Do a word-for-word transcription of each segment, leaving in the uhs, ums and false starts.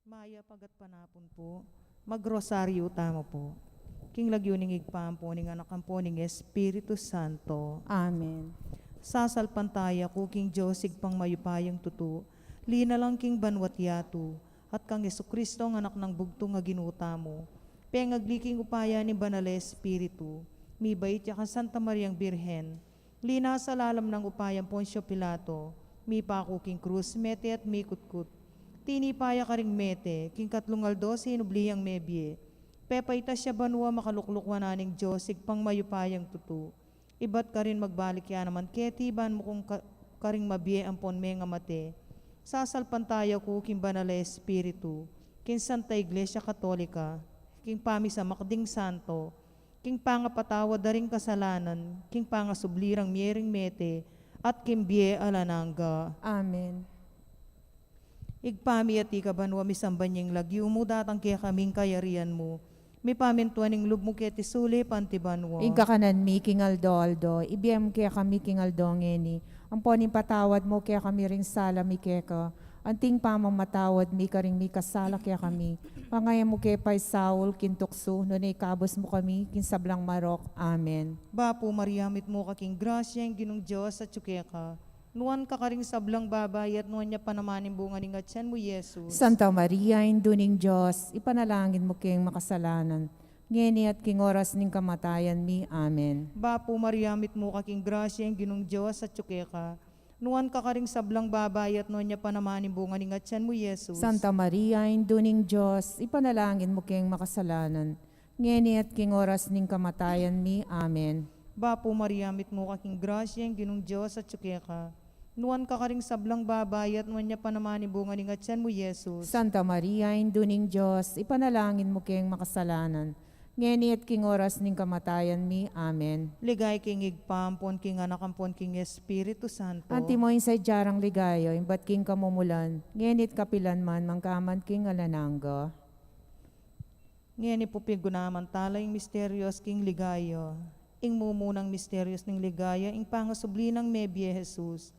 Mayap a gatpanapun pu. Magrosaryu tamu pu. King lagyu ning Ibpa, ampo ning Anak, ampo ning Espiritu Santo. Amen. Sasalpantaya ku king Dios, Ibpang mayupayang tutu, linalang king banua't yatu, at kang Jesucristo, ang Anak nang bugtung a Ginu tamu, pengagli king upaya ning Banal a Espiritu, mibait ya kang Santa Mariang Birhen, linasa lalam nang upaya nang Poncio Pilato, mipaku king krus, mete at mikutkut. Tinipa ya karing mete, king katlung aldo sinubli yang mebie. Pepaitas ya banua, makalukluk wanan ning Dios, Ibpang mayupayang tutu. Ibat karin magbalik ya naman keti ban mukung ka-, karing mabie ampon mengamate. Sasalpantaya ku king Banal a Espiritu, king Santa Iglesia Katolika, king pamisamak ding santo, king pangapatawad da ring kasalanan, king pangasubli rang mie ring mete, at king bie alang angga. Amen. Ibpa mi, atiu ka banua, misamban ya ing lagyu mu, datang kekami ing kayarian mu, mipamintuan ing lub mu keti sulip anti banua. Ing kakanan mi king aldo-aldo, ibie mu kekami king aldo ngeni, ampon ipatawad mu kekami ring sala mi keka, anti ing pamamatawad mi karing mikasala kekami. Manga e mu ke paisaul king tuksu, nune ikabus mu kami king sablang marok. Amen. Bapu Maria, mitmu ka king grasya, ing Ginung Dios atyu keka. Nuan ka karing sablang babai, at nuan ya pa naman ing bunga ning atyan mu, Jesus. Santa Maria, Indu ning Dios, ipanalangin mu keng makasalanan, ngeni at king oras ning kamatayan mi. Amen. Bapu Maria, mitmu ka king grasya, ing Ginung Dios atyu keka. Nuan ka karing sablang babai, at nuan ya pa naman ing bunga ning atyan mu, Jesus. Santa Maria, Indu ning Dios, ipanalangin mu keng makasalanan, ngeni at king oras ning kamatayan mi. Amen. Bapu Maria, mitmu ka king grasya, ing Ginung Dios atyu keka. Nuan ka karing sablang babai, at nuan ya pa naman ing bunga ning atyan mu, Jesus. Santa Maria, Indu ning Dios, ipanalangin mu keng makasalanan, ngeni at king oras ning kamatayan mi. Amen. Ligaya king Ibpa, ampon king Anak, ampon king Espiritu Santo. Antimo ing sadya rang ligaya, imbat king kamumulan, ngeni at kapilan man, mangkaman king alang angga. Ngeni pu, pigunaman tala ing misterios king ligaya. Ing mumunang misterios ning ligaya, ing pangasubli nang mebie Jesus.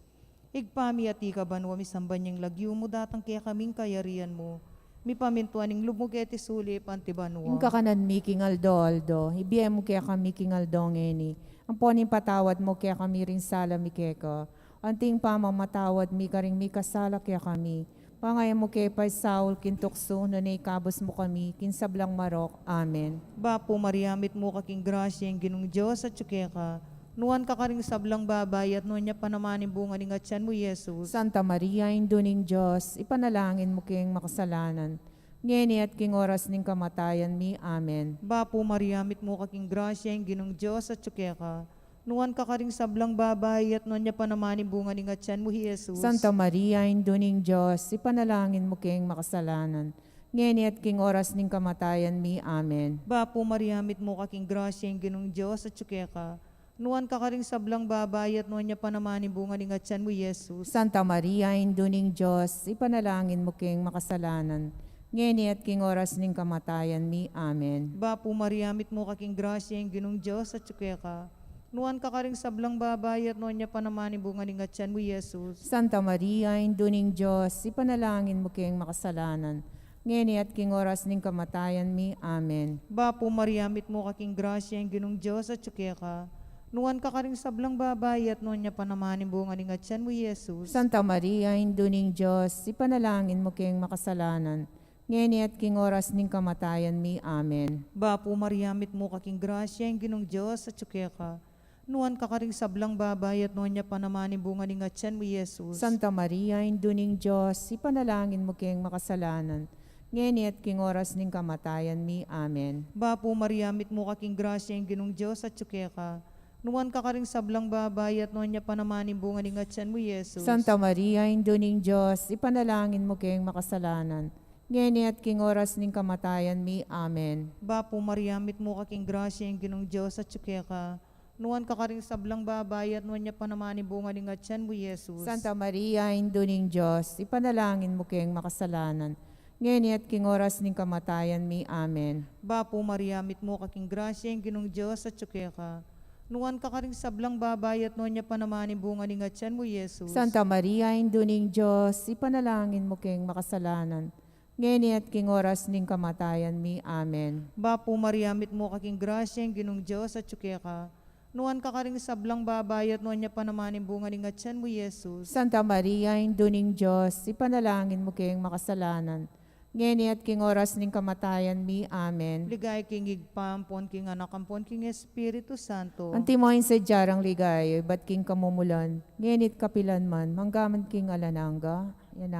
Ibpa mi, atiu ka banua, misamban ya ing lagyu mu, datang kekami ing kayarian mu, mipamintuan ing lub mu keti sulip anti banua. Ing kakanan mi king aldo-aldo, ibie mu kekami king aldo ngeni, ampon ipatawad mu kekami ring sala mi keka, anti ing pamamatawad mi karing mikasala kekami. Manga e mu ke paisaul king tuksu, nune ikabus mu kami king sablang marok. Amen. Bapu Maria, mitmu ka king grasya, ing Ginung Dios atyu keka. Nuan ka karing sablang babai, at nuan ya pa naman ing bunga ning atyan mu, Jesus. Santa Maria, Indu ning Dios, ipanalangin mu keng makasalanan, ngeni at king oras ning kamatayan mi. Amen. Bapu Maria, mitmu ka king grasya, ing Ginung Dios atyu keka. Nuan ka karing sablang babai, at nuan ya pa naman ing bunga ning atyan mu, Jesus. Santa Maria, Indu ning Dios, ipanalangin mu keng makasalanan, ngeni at king oras ning kamatayan mi. Amen. Bapu Maria, mitmu ka king grasya, ing Ginung Dios atyu keka. Nuan ka karing sablang babai, at nuan ya pa naman ing bunga ning atyan mu, Jesus. Santa Maria, Indu ning Dios, ipanalangin mu keng makasalanan, ngeni at king oras ning kamatayan mi. Amen. Bapu Maria, mitmu ka king grasya, ing Ginung Dios atyu keka. Nuan ka karing sablang babai, at nuan ya pa naman ing bunga ning atyan mu, Jesus. Santa Maria, Indu ning Dios, ipanalangin mu keng makasalanan, ngeni at king oras ning kamatayan mi. Amen. Bapu Maria, mitmu ka king grasya, ing Ginung Dios atyu keka. Nuan ka karing sablang babai, at nuan ya pa naman ing bunga ning atyan mu, Jesus. Santa Maria, Indu ning Dios, ipanalangin mu keng makasalanan, ngeni at king oras ning kamatayan mi. Amen. Bapu Maria, mitmu ka king grasya, ing Ginung Dios atyu keka. Nuan ka karing sablang babai, at nuan ya pa naman ing bunga ning atyan mu, Jesus. Santa Maria, Indu ning Dios, ipanalangin mu keng makasalanan, ngeni at king oras ning kamatayan mi. Amen. Bapu Maria, mitmu ka king grasya, ing Ginung Dios atyu keka. Nuan ka karing sablang babai, at nuan ya pa naman ing bunga ning atyan mu, Jesus. Santa Maria, Indu ning Dios, ipanalangin mu keng makasalanan, ngeni at king oras ning kamatayan mi. Amen. Bapu Maria, mitmu ka king grasya, ing Ginung Dios atyu keka. Nuan ka karing sablang babai, at nuan ya pa naman ing bunga ning atyan mu, Jesus. Santa Maria, Indu ning Dios, ipanalangin mu keng makasalanan, ngeni at king oras ning kamatayan mi. Amen. Bapu Maria, mitmu ka king grasya, ing Ginung Dios atyu keka. Nuan ka karing sablang babai, at nuan ya pa naman ing bunga ning atyan mu, Jesus. Santa Maria, Indu ning Dios, ipanalangin mu keng makasalanan, ngeni at king oras ning kamatayan mi. Amen. Bapu Maria, mitmu ka king grasya, ing Ginung Dios atyu keka. Nuan ka karing sablang babai, at nuan ya pa naman ing bunga ning atyan mu, Jesus. Santa Maria, Indu ning Dios, ipanalangin mu keng makasalanan, ngeni at king oras ning kamatayan mi. Amen. Ligaya king Ibpa, ampon king Anak, ampon king Espiritu Santo. Antimo ing sadya rang ligaya, ibat king kamumulan, ngeni at kapilan man, manggaman king alang angga. Amen.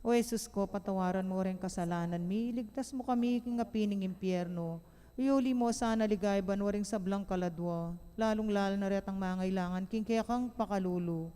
O Jesus ko, patawaran mu reng kasalanan mi, iligtas mu kami king api ning impyerno. Iyuli mu sana king banua ring sablang kaladua, lalung-lalu na retang mangailangan king kekang pakalulu.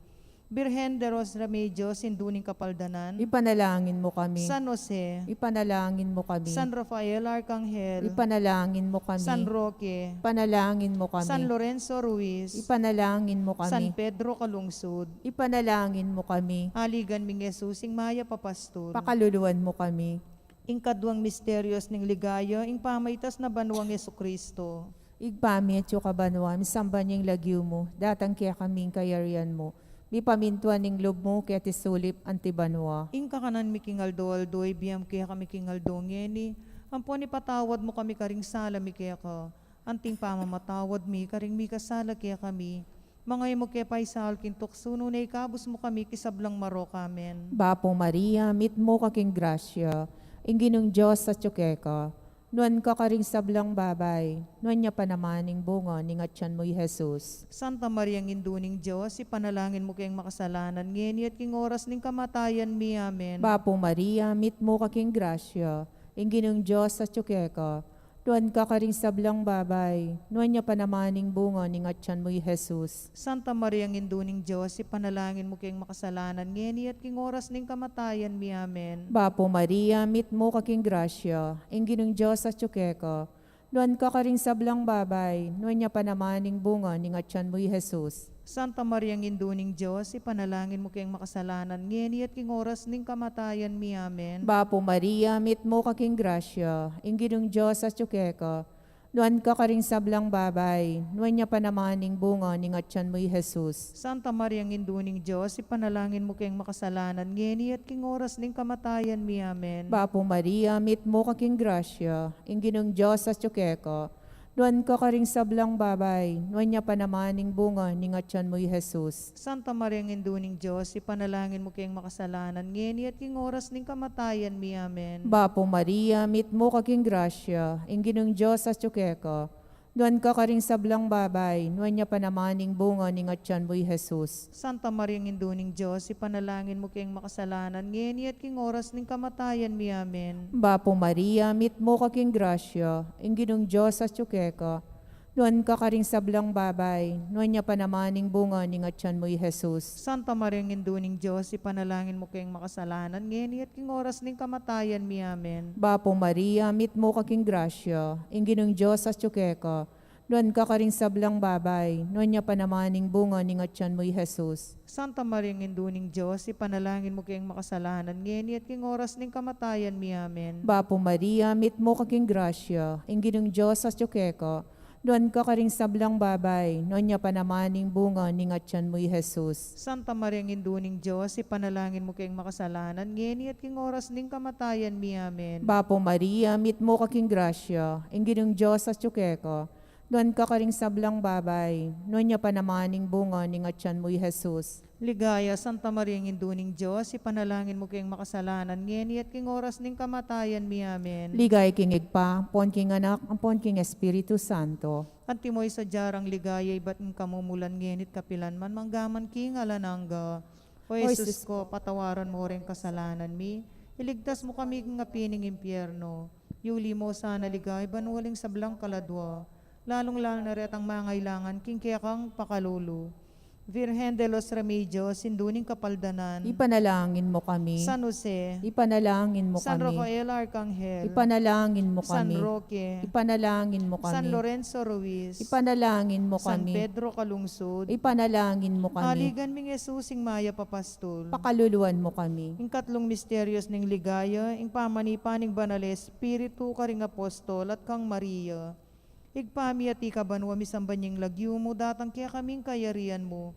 Birhen de los Remedios, Indu ning Kapaldanan. Ipanalangin mu kami. San Jose. Ipanalangin mu kami. San Rafael Arkanghel. Ipanalangin mu kami. San Roque. Ipanalangin mu kami. San Lorenzo Ruiz. Ipanalangin mu kami. San Pedro Calungsod. Ipanalangin mu kami. Aligan ming Jesus, ing mayap a pastul. Pakaluluan mu kami. Ing kaduang misterios ning ligaya, ing pamaitas na banuang Jesucristo. Ibpa mi, atyu ka banua, misamban ya ing lagyu mu, datang kekami ing kayarian mu, mipamintuan ing lub mu keti sulip anti banua. Ing kakanan mi king aldo-aldo ibie mu kekami king aldo ngeni, ampon ipatawad mu kami karing sala mi keka, anti ing pamamatawad mi karing mikasala kekami. Manga e mu ke paisaul king tuksu, nune ikabus mu kami king sablang marok. Amen. Bapu Maria, mitmu ka king grasya, ing Ginung Dios atyu keka. Nuan ka karing sablang babai, nuan ya pa naman ing bunga ning atyan mu, i Jesus. Santa Maria, Indu ning Dios, ipanalangin mu keng makasalanan, ngeni at king oras ning kamatayan mi. Amen. Bapu Maria, mitmu ka king grasya, ing Ginung Dios atyu keka. Nuan ka karing sablang babai, nuan ya pa naman ing bunga ning atyan mu, i Jesus. Santa Maria, Indu ning Dios, ipanalangin mu keng makasalanan, ngeni at king oras ning kamatayan mi. Amen. Bapu Maria, mitmu ka king grasya, ing Ginung Dios atyu keka. Nuan ka karing sablang babai, nuan ya pa naman ing bunga ning atyan mu, i Jesus. Santa Maria, Indu ning Dios, ipanalangin mu keng makasalanan, ngeni at king oras ning kamatayan mi. Amen. Bapu Maria, mitmu ka king grasya, ing Ginung Dios atyu keka. Nuan ka karing sablang babai, nuan ya pa naman ing bunga ning atyan mu, i Jesus. Santa Maria, Indu ning Dios, ipanalangin mu keng makasalanan, ngeni at king oras ning kamatayan mi. Amen. Bapu Maria, mitmu ka king grasya, ing Ginung Dios atyu keka. Nuan ka karing sablang babai, nuan ya pa naman ing bunga ning atyan mu, i Jesus. Santa Maria, Indu ning Dios, ipanalangin mu keng makasalanan, ngeni at king oras ning kamatayan mi. Amen. Bapu Maria, mitmu ka king grasya, ing Ginung Dios atyu keka. Nuan ka karing sablang babai, nuan ya pa naman ing bunga ning atyan mu, i Jesus. Santa Maria, Indu ning Dios, ipanalangin mu keng makasalanan, ngeni at king oras ning kamatayan mi. Amen. Bapu Maria, mitmu ka king grasya, ing Ginung Dios atyu keka. Nuan ka karing sablang babai, nuan ya pa naman ing bunga ning atyan mu, i Jesus. Santa Maria, Indu ning Dios, ipanalangin mu keng makasalanan, ngeni at king oras ning kamatayan mi. Amen. Bapu Maria, mitmu ka king grasya, ing Ginung Dios atyu keka. Nuan ka karing sablang babai, nuan ya pa naman ing bunga ning atyan mu, i Jesus. Santa Maria, Indu ning Dios, ipanalangin mu keng makasalanan, ngeni at king oras ning kamatayan mi. Amen. Bapu Maria, mitmu ka king grasya, ing Ginung Dios atyu keka. Nuan ka karing sablang babai, nuan ya pa naman ing bunga ning atyan mu, i Jesus. Santa Maria, Indu ning Dios, ipanalangin mu keng makasalanan, ngeni at king oras ning kamatayan mi. Amen. Bapu Maria, mitmu ka king grasya, ing Ginung Dios atyu keka. Nuan ka karing sablang babai, nuan ya pa naman ing bunga ning atyan mu, i Jesus. Ligaya, Santa Maria, Indu ning Dios, ipanalangin mu keng makasalanan, ngeni at king oras ning kamatayan mi. Amen. Ligaya king Ibpa, ampon king Anak, ampon king Espiritu Santo. Antimo ing sadya rang ligaya ibat king kamumulan, ngeni at kapilan man, manggaman king alang angga. O Jesus ko, patawaran mu reng kasalanan mi, iligtas mu kami king api ning impyerno, yuli mu sana king banua ring sablang kaladua, lalung-lalu na retang mangailangan king kekang pakalulu. Virgen de los Remedios, Indu ning Kapaldanan. Ipanalangin mu kami. San Jose. Ipanalangin mu kami. San Rafael Arkanghel. Ipanalangin mu kami. San Roque. Ipanalangin mu kami. San Lorenzo Ruiz. Ipanalangin mu kami. San Pedro Calungsod. Ipanalangin mu kami. Aligan ming Jesus, ing mayap a pastul. Pakaluluan mu kami. Ing katlung misterios ning ligaya, ing pamanipa ning Banal Espiritu karing apostol at kang Maria. Ibpa mi, atiu ka banua, misamban ya ing lagyu mu, datang kekami ing kayarian mu,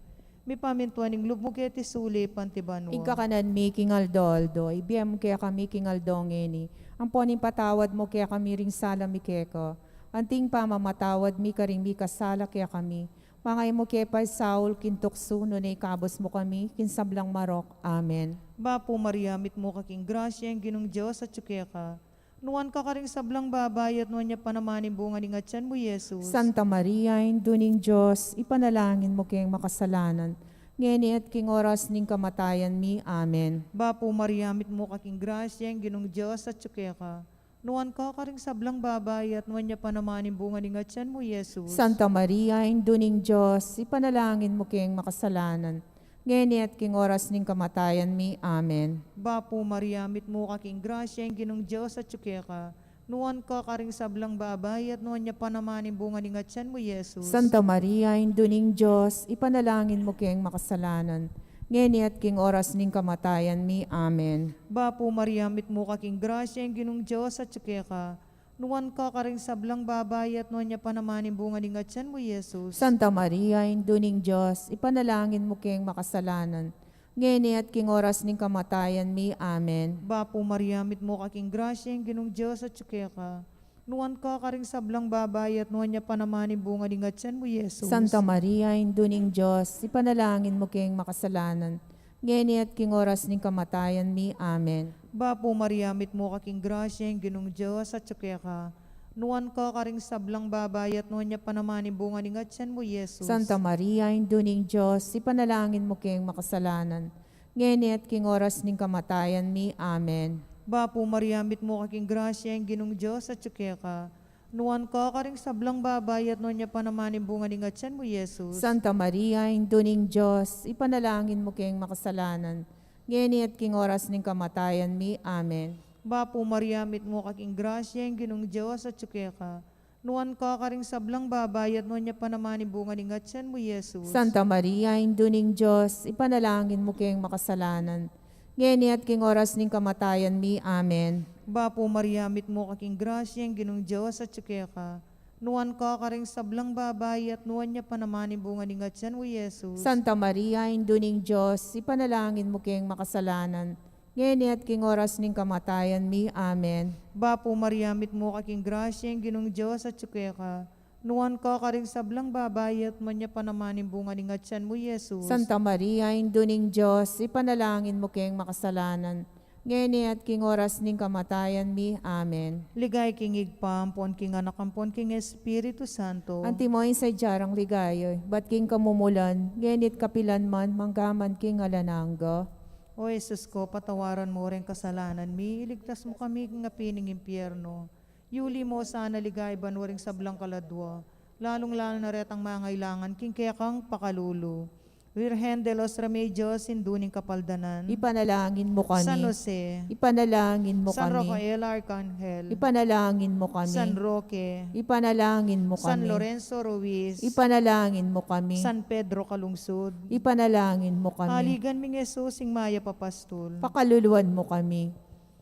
Mipamintuan ing lub mu keti sulip anti banua. Ing kakanan mi king aldo-aldo, ibie mu kekami king aldo ngeni. Ampon ipatawad mu kekami ring sala mi keka. Anti ing pamamatawad mi karing mikasala kekami. Manga e mu ke paisaul king tuksu, nune ikabus mu kami king sablang marok. Amen. Bapu Maria, mitmu ka king grasya, ing Ginung Dios atyu keka. Nuan ka karing sablang babai, at nuan ya pa naman ing bunga ning atyan mu, Jesus. Santa Maria, Indu ning Dios, ipanalangin mu keng makasalanan, ngeni at king oras ning kamatayan mi. Amen. Bapu Maria, mitmu ka king grasya, ing Ginung Dios atyu keka. Nuan ka karing sablang babai, at nuan ya pa naman ing bunga ning atyan mu, Jesus. Santa Maria, Indu ning Dios, ipanalangin mu keng makasalanan, ngeni at king oras ning kamatayan mi. Amen. Bapu Maria, mitmu ka king grasya, ing Ginung Dios atyu keka. Nuan ka karing sablang babai, at nuan ya pa naman ing bunga ning atyan mu, Jesus. Santa Maria, Indu ning Dios, ipanalangin mu keng makasalanan, ngeni at king oras ning kamatayan mi. Amen. Bapu Maria, mitmu ka king grasya, ing Ginung Dios atyu keka. Nuan ka karing sablang babai, at nuan ya pa naman ing bunga ning atyan mu, Jesus. Santa Maria, Indu ning Dios, ipanalangin mu keng makasalanan, ngeni at king oras ning kamatayan mi. Amen. Bapu Maria, mitmu ka king grasya, ing Ginung Dios atyu keka. Nuan ka karing sablang babai, at nuan ya pa naman ing bunga ning atyan mu, Jesus. Santa Maria, Indu ning Dios, ipanalangin mu keng makasalanan, ngeni at king oras ning kamatayan mi. Amen. Bapu Maria, mitmu ka king grasya, ing Ginung Dios atyu keka. Nuan ka karing sablang babai, at nuan ya pa naman ing bunga ning atyan mu, Jesus. Santa Maria, Indu ning Dios, ipanalangin mu keng makasalanan, ngeni at king oras ning kamatayan mi. Amen. Bapu Maria, mitmu ka king grasya, ing Ginung Dios atyu keka. Nuan ka karing sablang babai, at nuan ya pa naman ing bunga ning atyan mu, Jesus. Santa Maria, Indu ning Dios, ipanalangin mu keng makasalanan, ngeni at king oras ning kamatayan mi. Amen. Bapu Maria, mitmu ka king grasya, ing Ginung Dios atyu keka. Nuan ka karing sablang babai, at nuan ya pa naman ing bunga ning atyan mu, Jesus. Santa Maria, Indu ning Dios, ipanalangin mu keng makasalanan, ngeni at king oras ning kamatayan mi. Amen. Bapu Maria, mitmu ka king grasya, ing Ginung Dios atyu keka. Nuan ka karing sablang babai, at nuan ya pa naman ing bunga ning atyan mu, Jesus. Santa Maria, Indu ning Dios, ipanalangin mu keng makasalanan, ngeni at king oras ning kamatayan mi. Amen. Bapu Maria, mitmu ka king grasya, ing Ginung Dios atyu keka. Nuan ka karing sablang babai, at nuan ya pa naman ing bunga ning atyan mu, Jesus. Santa Maria, Indu ning Dios, ipanalangin mu keng makasalanan, ngeni at king oras ning kamatayan mi. Amen. Ligaya king Ibpa, ampon king Anak, ampon king Espiritu Santo. Antimo ing sadya rang ligaya, ibat king kamumulan, ngeni at kapilan man, manggaman king alang angga. O Jesus ko, patawaran mu ring kasalanan mi, iligtas mu kami king api ning impyerno. Yuli mu sana ligaya banua ring sablang kaladua, lalung-lalu na retang mangailangan king kekang pakalulu. Virgen de los Remedios, Indu ning Kapaldanan. Ipanalangin mu kami. San Jose. Ipanalangin mu kami. San Rafael Arkanghel. Ipanalangin mu kami. San Roque. Ipanalangin mu kami. San Lorenzo Ruiz. Ipanalangin mu kami. San Pedro Calungsod. Ipanalangin mu kami. Aligan ming Jesus, ing mayap a pastul. Pakaluluan mu kami.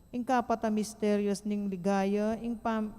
Ing kapat a misterios ning ligaya, ing pam-,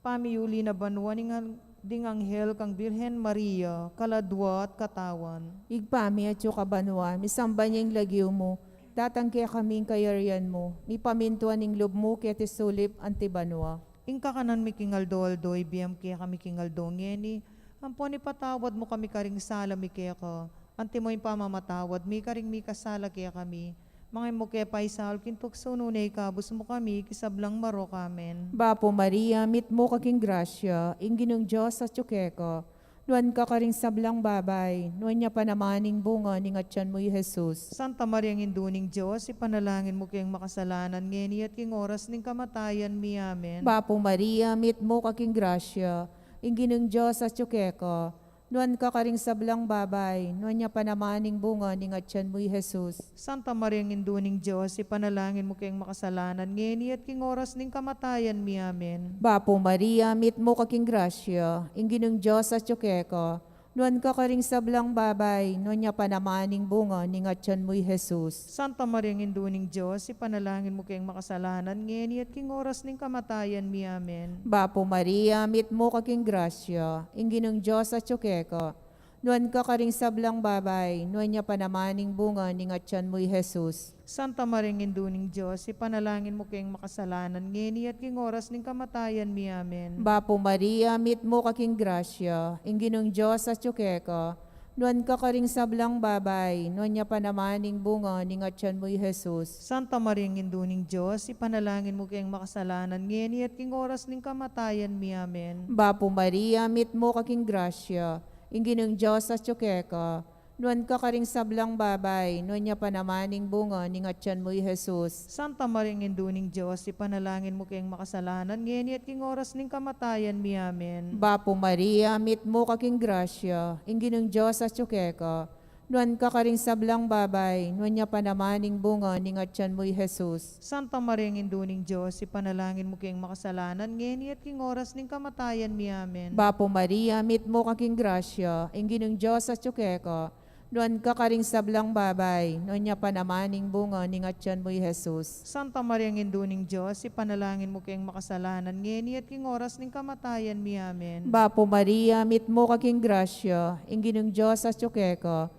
pamiyuli na banua ning ang-, ding anghel kang Birhen Maria, kaladua at katawan. Ibpa mi, atyu ka banua, misamban ya ing lagyu mu, datang kekami ing kayarian mu, mipamintuan ing lub mu keti sulip anti banua. Ing kakanan mi king aldo-aldo, ibie mu kekami king aldo ngeni, ampon ipatawad mu kami karing sala mi keka, antimo ing pamamatawad mi karing mikasala kekami. Manga e mu ke paisaul king tuksu, nune ikabus mu kami king sablang marok. Amen. Bapu Maria, mitmu ka king grasya, ing Ginung Dios atyu keka. Nuan ka karing sablang babai, nuan ya pa naman ing bunga ning atyan mu, i Jesus. Santa Maria, Indu ning Dios, ipanalangin mu keng makasalanan, ngeni at king oras ning kamatayan mi. Amen. Bapu Maria, mitmu ka king grasya, ing Ginung Dios atyu keka. Nuan ka karing sablang babai, nuan ya pa naman ing bunga ning atyan mu, i Jesus. Santa Maria, Indu ning Dios, ipanalangin mu keng makasalanan, ngeni at king oras ning kamatayan mi. Amen. Bapu Maria, mitmu ka king grasya, ing Ginung Dios atyu keka. Nuan ka karing sablang babai, nuan ya pa naman ing bunga ning atyan mu, i Jesus. Santa Maria, Indu ning Dios, ipanalangin mu keng makasalanan, ngeni at king oras ning kamatayan mi. Amen. Bapu Maria, mitmu ka king grasya, ing Ginung Dios atyu keka. Nuan ka karing sablang babai, nuan ya pa naman ing bunga ning atyan mu, i Jesus. Santa Maria, Indu ning Dios, ipanalangin mu keng makasalanan, ngeni at king oras ning kamatayan mi. Amen. Bapu Maria, mitmu ka king grasya, ing Ginung Dios atyu keka. Nuan ka karing sablang babai, nuan ya pa naman ing bunga ning atyan mu, i Jesus. Santa Maria, Indu ning Dios, ipanalangin mu keng makasalanan, ngeni at king oras ning kamatayan mi. Amen. Bapu Maria, mitmu ka king grasya, ing Ginung Dios atyu keka. Nuan ka karing sablang babai, nuan ya pa naman ing bunga ning atyan mu, i Jesus. Santa Maria, Indu ning Dios, ipanalangin mu keng makasalanan, ngeni at king oras ning kamatayan mi. Amen. Bapu Maria, mitmu ka king grasya, ing Ginung Dios atyu keka. Nuan ka karing sablang babai, nuan ya pa naman ing bunga ning atyan mu, i Jesus. Santa Maria, Indu ning Dios, ipanalangin mu keng makasalanan, ngeni at king oras ning kamatayan mi. Amen. Bapu Maria, mitmu ka king grasya, ing Ginung Dios atyu keka. Nuan ka karing sablang babai, nuan ya pa naman ing bunga ning atyan mu, i Jesus. Santa Maria, Indu ning Dios, ipanalangin mu keng makasalanan, ngeni at king oras ning kamatayan mi. Amen. Bapu Maria, mitmu ka king grasya, ing Ginung Dios atyu keka.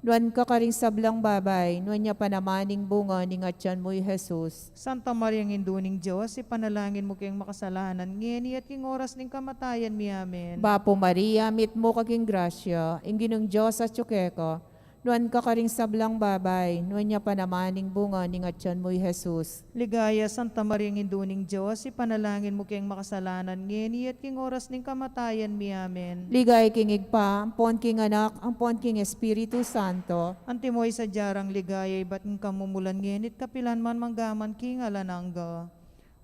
Nuan ka karing sablang babai, nuan ya pa naman ing bunga ning atyan mu, i Jesus. Santa Maria, Indu ning Dios, ipanalangin mu keng makasalanan, ngeni at king oras ning kamatayan mi. Amen. Bapu Maria, mitmu ka king grasya, ing Ginung Dios atyu keka. Nuan ka karing sablang babai, nuan ya pa naman ing bunga ning atyan mu, i Jesus. Ligaya, Santa Maria, Indu ning Dios, ipanalangin mu keng makasalanan, ngeni at king oras ning kamatayan mi. Amen. Ligaya king Ibpa, ampon king Anak, ampon king Espiritu Santo. Antimo ing sadya rang ligaya ibat king kamumulan, ngeni at kapilan man, mangga man king alang angga.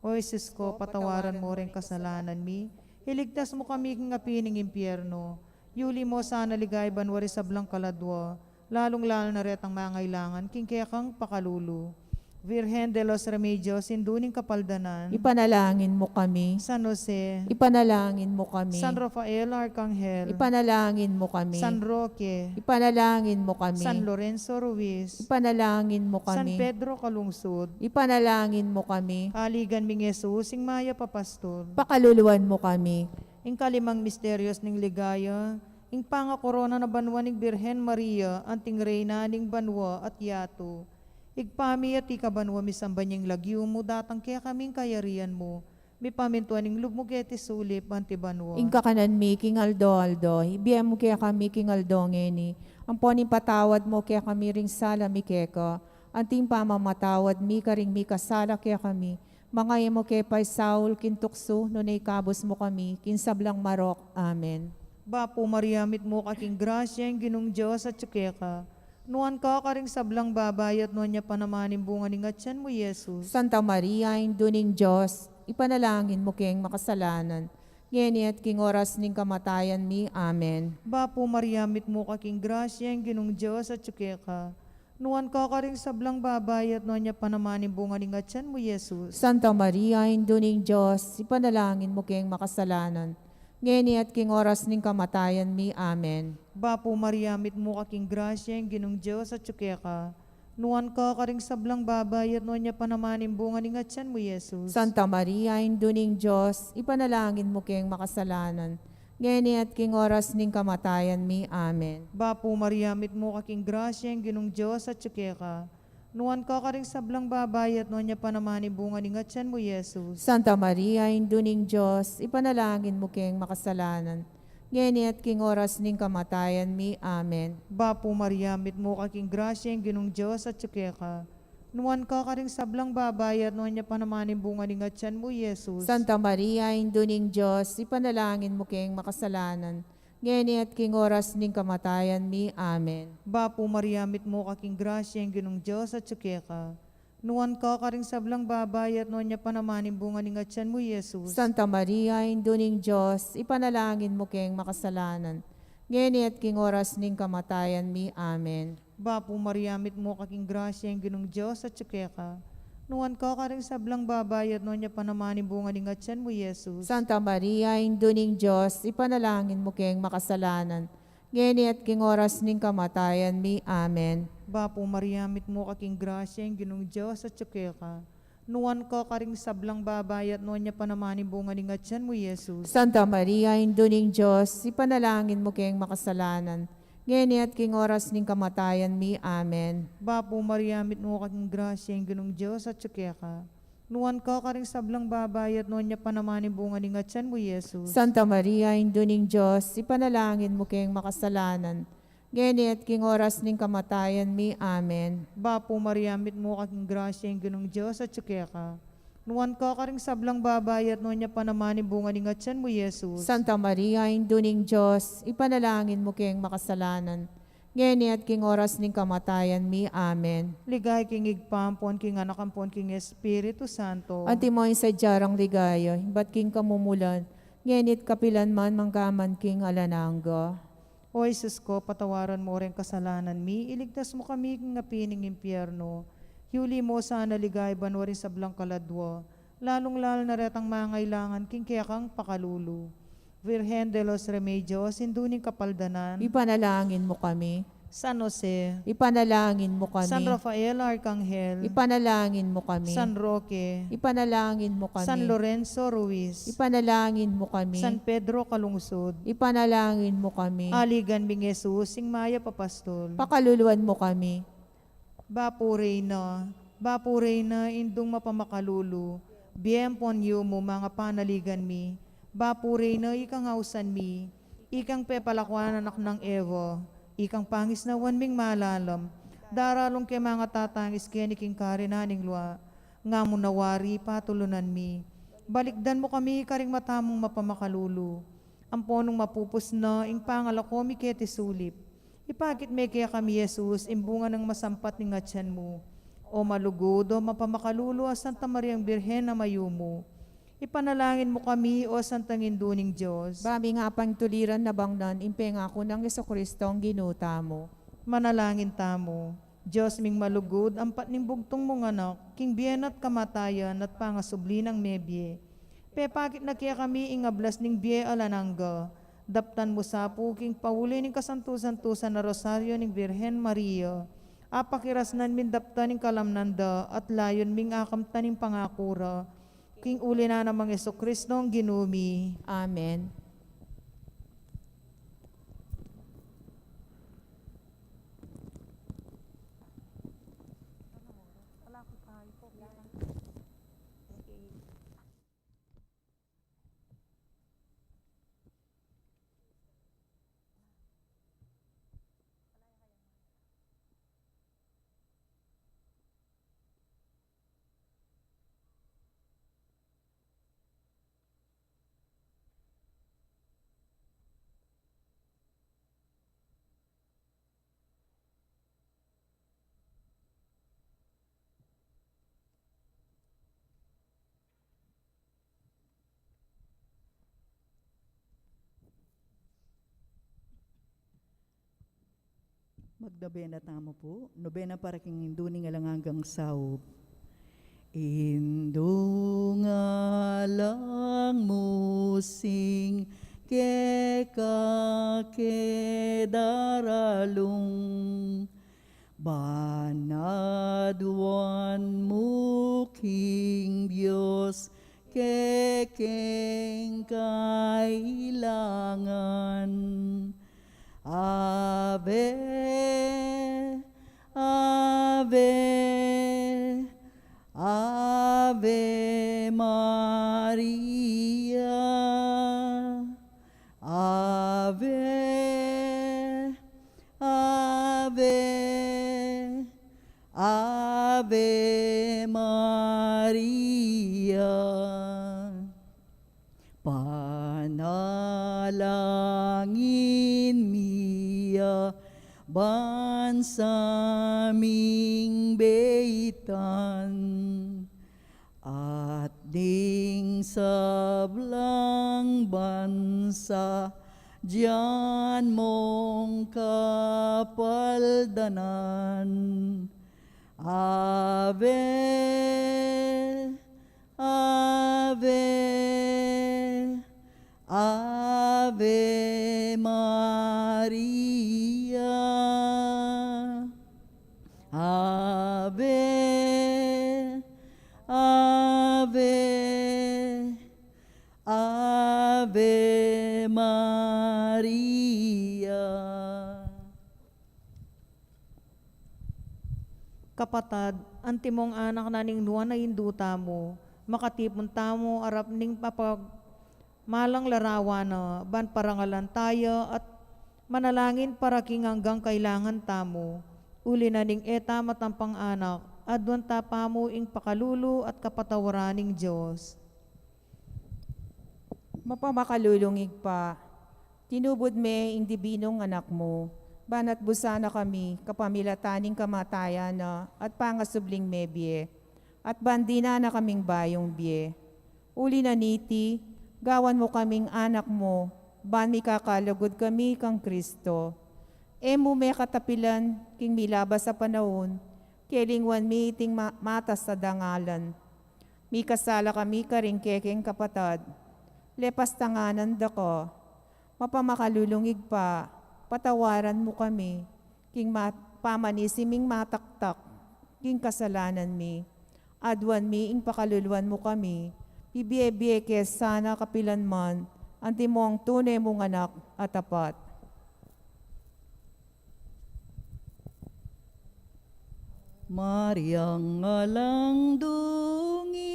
O Jesus ko, patawaran mu ring kasalanan mi, iligtas mu kami king api ning impyerno, yuli mu sana ligaya banua ring sablang kaladua, lalung-lalu na retang mangailangan king kekang pakalulu. Virgen de los Remedios, Indu ning Kapaldanan. Ipanalangin mu kami. San Jose. Ipanalangin mu kami. San Rafael Arkanghel. Ipanalangin mu kami. San Roque. Ipanalangin mu kami. San Lorenzo Ruiz. Ipanalangin mu kami. San Pedro Calungsod. Ipanalangin mu kami. Aligan ming Jesus, ing mayap a pastor. Pakaluluan mu kami. Ing kalimang misterios ning ligaya, ing pangakorona na banua ning Birhen Maria, anting Reyna ning banua at yatu. Ibpa mi, atiu ka banua, misamban ya ing lagyu mu, datang kekami ing kayarian mu, mipamintuan ing lub mu keti sulip anti banua. Ing kakanan mi king aldo-aldo, ibie mu kekami king aldo ngeni, ampon ipatawad mu kekami ring sala mi keka, anting pamamatawad mi karing mikasala kekami, manga e mu ke paisaul king tuksu, nune ikabus mu kami king sablang marok. Amen. Bapu Maria, mitmu ka king grasya, ing Ginung Dios atyu keka. Nuan ka karing sablang babai, at nuan ya pa naman ing bunga ning atyan mu, i Jesus. Santa Maria, Indu ning Dios, ipanalangin mu keng makasalanan, ngeni at king oras ning kamatayan mi. Amen. Bapu Maria, mitmu ka king grasya, ing Ginung Dios atyu keka. Nuan ka karing sablang babai, at nuan ya pa naman ing bunga ning atyan mu, i Jesus. Santa Maria, Indu ning Dios, ipanalangin mu keng makasalanan, ngeni at king oras ning kamatayan mi. Amen. Bapu Maria, mitmu ka king grasya, ing Ginung Dios atyu keka. Nuan ka karing sablang babai, at nuan ya pa naman ing bunga ning atyan mu, i Jesus. Santa Maria, Indu ning Dios, ipanalangin mu keng makasalanan, ngeni at king oras ning kamatayan mi. Amen. Bapu Maria, mitmu ka king grasya, ing Ginung Dios atyu keka. Nuan ka karing sablang babai, at nuan ya pa naman ing bunga ning atyan mu, i Jesus. Santa Maria, Indu ning Dios, ipanalangin mu keng makasalanan, ngeni at king oras ning kamatayan mi. Amen. Bapu Maria, mitmu ka king grasya, ing Ginung Dios atyu keka. Nuan ka karing sablang babai, at nuan ya pa naman ing bunga ning atyan mu, i Jesus. Santa Maria, Indu ning Dios, ipanalangin mu keng makasalanan, ngeni at king oras ning kamatayan mi. Amen. Bapu Maria, mitmu ka king grasya, ing Ginung Dios atyu keka. Nuan ka karing sablang babai, at nuan ya pa naman ing bunga ning atyan mu, i Jesus. Santa Maria, Indu ning Dios, ipanalangin mu keng makasalanan, ngeni at king oras ning kamatayan mi. Amen. Bapu Maria, mitmu ka king grasya, ing Ginung Dios atyu keka. Nuan ka karing sablang babai, at nuan ya pa naman ing bunga ning atyan mu, i Jesus. Santa Maria, Indu ning Dios, ipanalangin mu keng makasalanan, ngeni at king oras ning kamatayan mi. Amen. Bapu Maria, mitmu ka king grasya, ing Ginung Dios atyu keka. Nuan ka karing sablang babai, at nuan ya pa naman ing bunga ning atyan mu, i Jesus. Santa Maria, Indu ning Dios, ipanalangin mu keng makasalanan, ngeni at king oras ning kamatayan mi. Amen. Bapu Maria, mitmu ka king grasya, ing Ginung Dios atyu keka. Nuan ka karing sablang babai, at nuan ya pa naman ing bunga ning atyan mu, Jesus. Santa Maria, Indu ning Dios, ipanalangin mu keng makasalanan, ngeni at king oras ning kamatayan mi. Amen. Bapu Maria, mitmu ka king grasya, ing Ginung Dios atyu keka. Nuan ka karing sablang babai, at nuan ya pa naman ing bunga ning atyan mu, Jesus. Santa Maria, Indu ning Dios, ipanalangin mu keng makasalanan, ngeni at king oras ning kamatayan mi. Amen. Ligaya king Ibpa, ampon king Anak, ampon king Espiritu Santo. Antimo ing sadya rang ligaya, ibat king kamumulan, ngeni at kapilan man, mangga man king alang angga. O Jesus ko, patawaran mu reng kasalanan mi, iligtas mu kami king api ning impyerno, yuli mu sana ligaya banua ring sablang kaladua, lalung-lalu na retang mangailangan king kekang pakalulu. Virgen de los Remedios, Indu ning Kapaldanan. Ipanalangin mu kami. San Jose. Ipanalangin mu kami. San Rafael Arkanghel. Ipanalangin mu kami. San Roque. Ipanalangin mu kami. San Lorenzo Ruiz. Ipanalangin mu kami. San Pedro Calungsod. Ipanalangin mu kami. Aligan ming Jesus, ing mayap a pastol. Pakaluluan mu kami. Bapu Reyna, Bapu Reyna, Indung mapamakalulu, bie ampon yumu, manga panaligan mi. Bapu Reyna, ikang ausan mi, ikang pepalakuan anak nang Eva, ikang pangisnawan ming malalam, daralung ke manga tatangis keni king karinan ning lua, nga mu na wari patulunan mi. Balikdan mu kami karing mata mung mapamakalulu, ampo nung mapupus na ing pangalako mi keti sulip, ipakit me kekami i Jesus, ing bunga nang masampat ning atyan mu. O malugud, o mapamakalulu a Santa Mariang Birhen a mayumu, ipanalangin mu kami, o Santang Indu ning Dios. Ba ming apangtuliran na bangnan ing pengaku nang Jesucristong Ginu tamu. Manalangin tamu. Dios ming malugud, ampat ning bugtung mung Anak, king bie na at kamatayan at pangasubli nang mebie, pepakit na kekami ing ablas ning bie alang angga. Daptan mu sa pu king pauli ning kasantu-santusan a Rosario ning Virgen Maria, apakirasnan min daptan ing kalamnan da at layun ming akamtan ing pangaku ra, king uli na nang Jesucristong Ginu mi. Amen. Magnobena tamu pu. Nobena para king Indu ning alang anggang saup. Indu, ngalang mu sing keka ke daralung, ban aduan mu king Dios kekeng kailangan. Ave, ave, Ave Maria. Ave, Ave, Ave Maria. Panalangin mi ya ban sa ming beitan at ding sablang bansa dian mong kapaldanan. Ave, Ave, Ave Maria. Ave, Ave, Ave Maria. kapatad, antimong anak na ning nuan a indu tamu, makatipun tamu arap ning papag malang larawan na, ban parangalan taya at manalangin para king anggang kailangan tamu. Uli na ning e ta matampang anak, aduan ta pamu ing pakalulu at kapatawaran ning Dios. Mapamakalulung Ibpa, tinubud me ing dibinung Anak mu, ban atbusan na kami kapamilatan ning kamatayan na at pangasubling mebie, at ban dinan na kaming bayung bie. Uli na niti, gawan mu kaming anak mu, ban mikakalugud kami kang Kristo. E mu me katapilan king milabas a panaun, kelingwan mi iting ma-, matas a dangalan. Mikasala kami karing kekeng kapatad. Lepas tanganan da ka. Mapamakalulung Ibpa, patawaran mu kami king ma-, pamanisi ming mataktak king kasalanan mi. Aduan mi ing pakaluluan mu kami, bibie-bie ke sana kapilan man, antimong tune mung anak a tapat. Mariang alang dungis,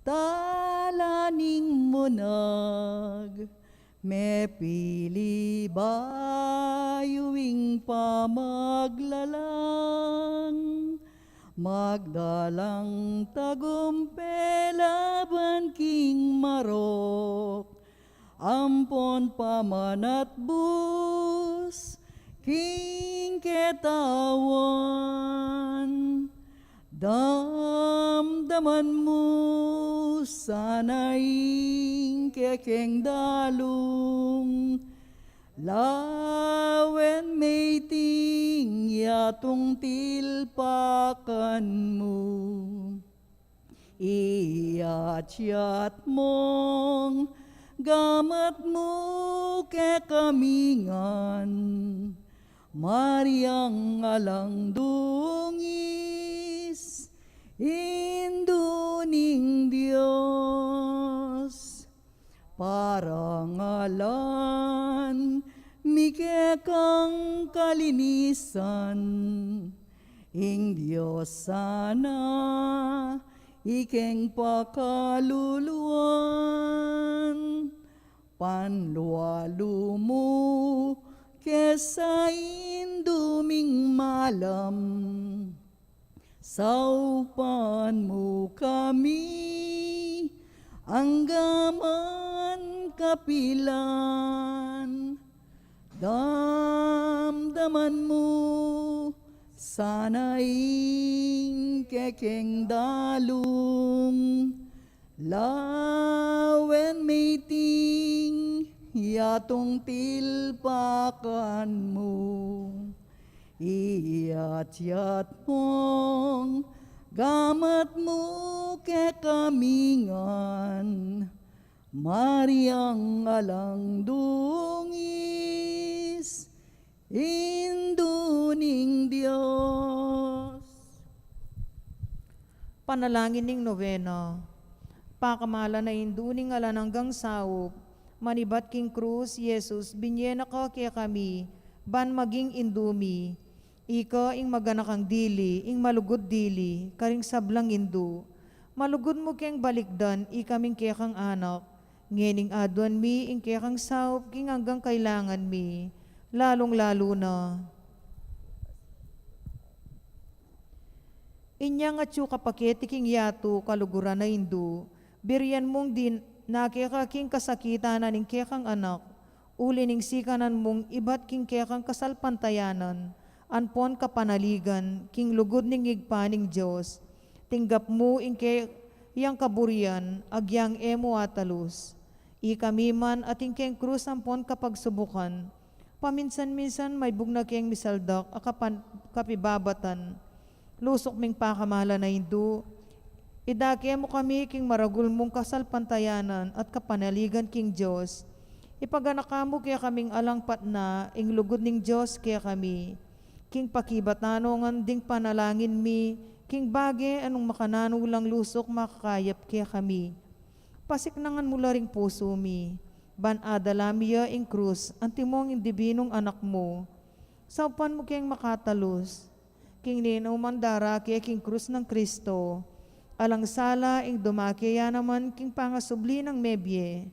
tala ning munag, mepili bayu ing pamaglalang, magdalang tagumpe laban king marok, ampon pamanatbus king ketawan. Damdaman mu sana ing kekeng dalung, lawen me iting yatung tilpakan mu. Iyatyat mung gamat mu kekami ngan, Mariang alang dungis, Indu ning Dios. Parangalan mi kekang kalinisan, ing Dios sana ikeng pakaluluan, panlualu mu ke sa Indu ming malam. Saupan mu kami anggaman kapilan. Damdaman mu sana ing kekeng dalung, lawen me iting yatung tilpakan mu. Iyatyat mung gamat mu kekami ngan, Mariang alang dungis, Indu ning Dios. Panalangin ning Novena. Pakamalan a Indu ning alang anggang saup, manibat king krus, Jesus, binye na ka kekami, ban maging Indu mi. Ika ing maganakang dili, ing malugud dili, karing sablang indu. Malugud mu keng balikdan ikaming kekang anak, ngening aduan mi ing kekang saup king anggang kailangan mi, lalung-lalu na inyang atyu ka pa keti king yatu kaluguran a indu, birian mung dina keka king kasakitan na ning kekang anak, uli ning sikanan mung ibat king kekang kasalpantayanan, ampon kapanaligan king lugud ning Ibpa ning Dios. Tinggap mu ing keyang kaburian, agyang e mu atalus. Ikami man atin keng krus ampon kapagsubukan, paminsan-minsan maibug na keng misaldak a kapan-, kapibabatan. Lusuk ming pakamalan a Indu, idake mu kami king maragul mung kasalpantayanan at kapanaligan king Dios. Ipaganaka mu kekaming alang patna ing lugud ning Dios kekami. King pakibatan ngan ding panalangin mi, king bage a nung makananu lang lusuk makakayap kekami. Pasiknangan mu la ring pusu mi, ban adala mi ya ing krus, antimong ing dibinung Anak mu. Saupan mu keng makatalus. king ninumang darake king krus nang Kristo, alang sala ing dumake ya naman king pangasubli nang mebie.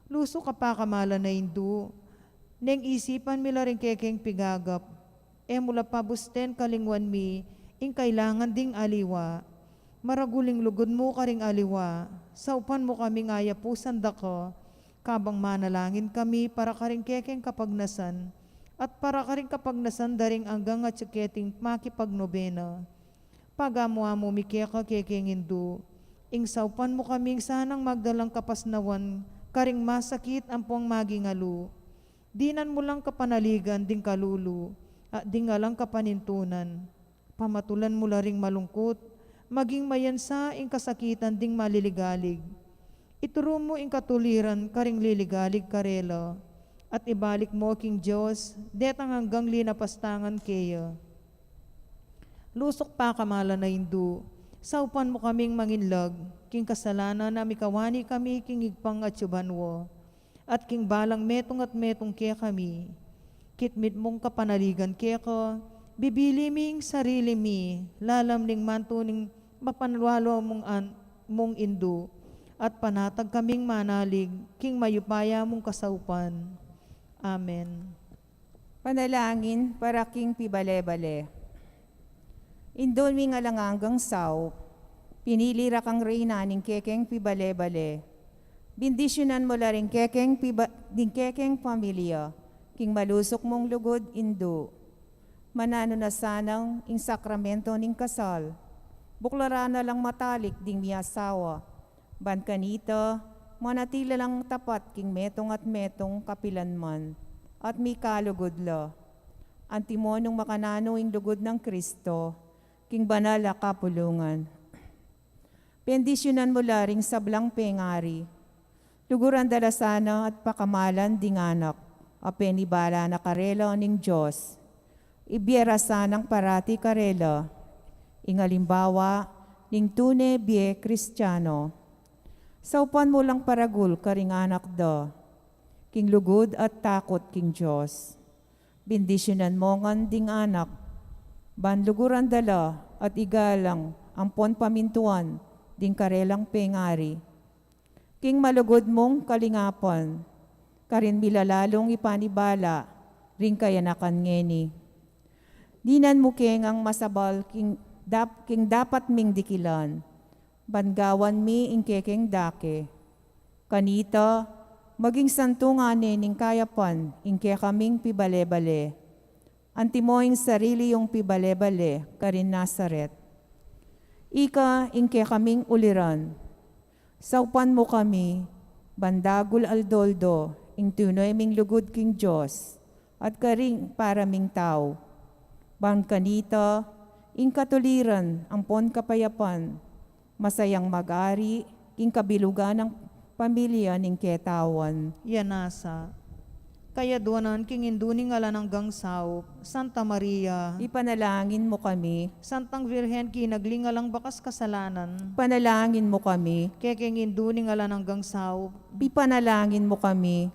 Lusuk a pakamalan a Indu, neng isipan mi la ring kekeng pigagap, e mu la pabusten kalingwan mi ing kailangan ding aliwa. Maragul ing lugud mu karing aliwa, saupan mu kaming ayapusan da ka, kabang manalangin kami para karing kekeng kapagnasan, at para karing kapagnasan da ring anggang atyu keting makipagnobena. Pagamu-amu mi keka kekeng Indu, ing saupan mu kaming sanang magdalang kapasnawan karing masakit ampong maging alu. Dinan mu lang kapanaligan ding kalulu at ding alang kapanintunan. Pamatulan mu la ring malungkut, maging mayansa ing kasakitan ding maliligalig. Ituru mu ing katuliran karing liligalig karela, at ibalik mu king Dios detang anggang linapastangan keya. Lusuk pakamalan a Indu, saupan mu kaming manginlag king kasalanan a mikawani kami king Ibpang atyu banua, at king balang metung at metung kekami. Kitmit mung kapanaligan keka, bibili mi ing sarili mi lalam ning mantu ning mapanwala mung an-, mung Indu, at panatag kaming manalig king mayupaya mung kasaupan. Amen. Panalangin para king pibale-bale. Indu ming alang anggang saup, pinili ra kang reyna ning kekeng pibale-bale. Bindisyunan mu la ring kekeng piba-, ning kekeng pamilya king malusuk mung lugud, Indu. Mananu na sanang ing sakramento ning kasal, buklaran na lang matalik ding miasawa. Ban kanita, manatili lang tapat king metung at metung kapilan man, at mikalugud la. Antimo nung makananu ing lugud nang Kristo king banal a kapulungan. Bendisyunan mu la ring sablang pengari. Luguran da la sana at pakamalan ding anak a penibala na karela ning Dios. Ibie ra sanang parati karela ing alimbawa ning tune bie Kristiano. Saupan mu lang paragul karing anak da king lugud at takut king Dios. Bendisyunan mu ngan ding anak, ban luguran da la at igalang ampon pamintuan ding karelang pengari king malugud mung kalingapan, karin milalalung ipanibala ring kayanakan ngeni. Dinan mu ke ngang masabal king dap-, king dapat ming dikilan, ban gawan mi ing kekeng dake. Kanita, maging santungan ne ning kayapan ing kekaming pibale-bale. Antimo ing sarili yung pibale-bale karin Nazaret. Ika ing kekaming uliran. Saupan mu kami, ban dagul aldo-aldo ing tune ming lugud king Dios at karing para ming tau. Ban kanita, ing katuliran ampon kapayapan, masayang mag-ari king kabilugan nang pamilya ning ketawan. Iya nasa. Kayaduanan king Indu ning alang anggang saup, Santa Maria. Ipanalangin mu kami. Santang Virgen, kinagli ning alang bakas kasalanan. Ipanalangin mu kami. Kekeng Indu ning alang anggang saup. Ipanalangin mu kami.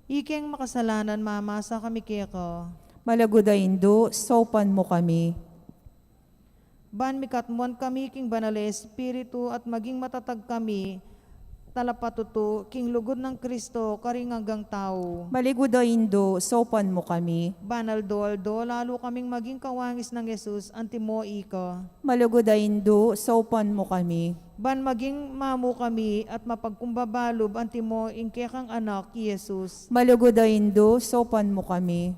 Ikeng makasalanan, mamasa kami keka. Malugud a Indu, saupan mu kami. Ban mikatmuan kami king Banal a Espiritu at maging matatag kami, talapatutu, king lugud nang Kristo, karing anggang tau. Malugud a Indu, saupan mu kami. Ban aldo-aldo, lalu kaming maging kawangis nang Jesus, antimo ika. Malugud a Indu, saupan mu kami. Ban maging mamu kami at mapagkumbaba lub antimo ing kekang Anak, i Jesus. Malugud a Indu, saupan mu kami.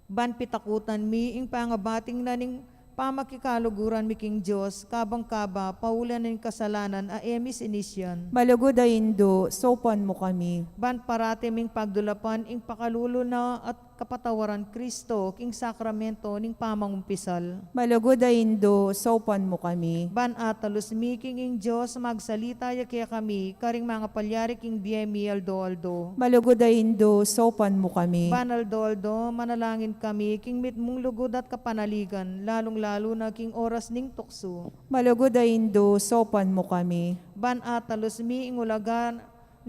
Ban pitakutan mi ing pangabating na ning pamakikaluguran mi king Dios, kabang kaba, pauli na ning kasalanan a e mi sinisian. Malugud a Indu, saupan mu kami. Ban parati ming pagdulapan ing pakalulu na at kapatawaran Kristo king sakramento ning pamangumpisal. Malugud a Indu, saupan mu kami. Ban atalus mi king ing Dios magsalita ya kekami, karing mangapalyari king bie mi aldo-aldo. Malugud a Indu, saupan mu kami. Ban aldo-aldo, manalangin kami king mitmung lugud at kapanaligan, lalung-lalu na king oras ning tuksu. Malugud a Indu, saupan mu kami. Ban atalus mi ing ulaga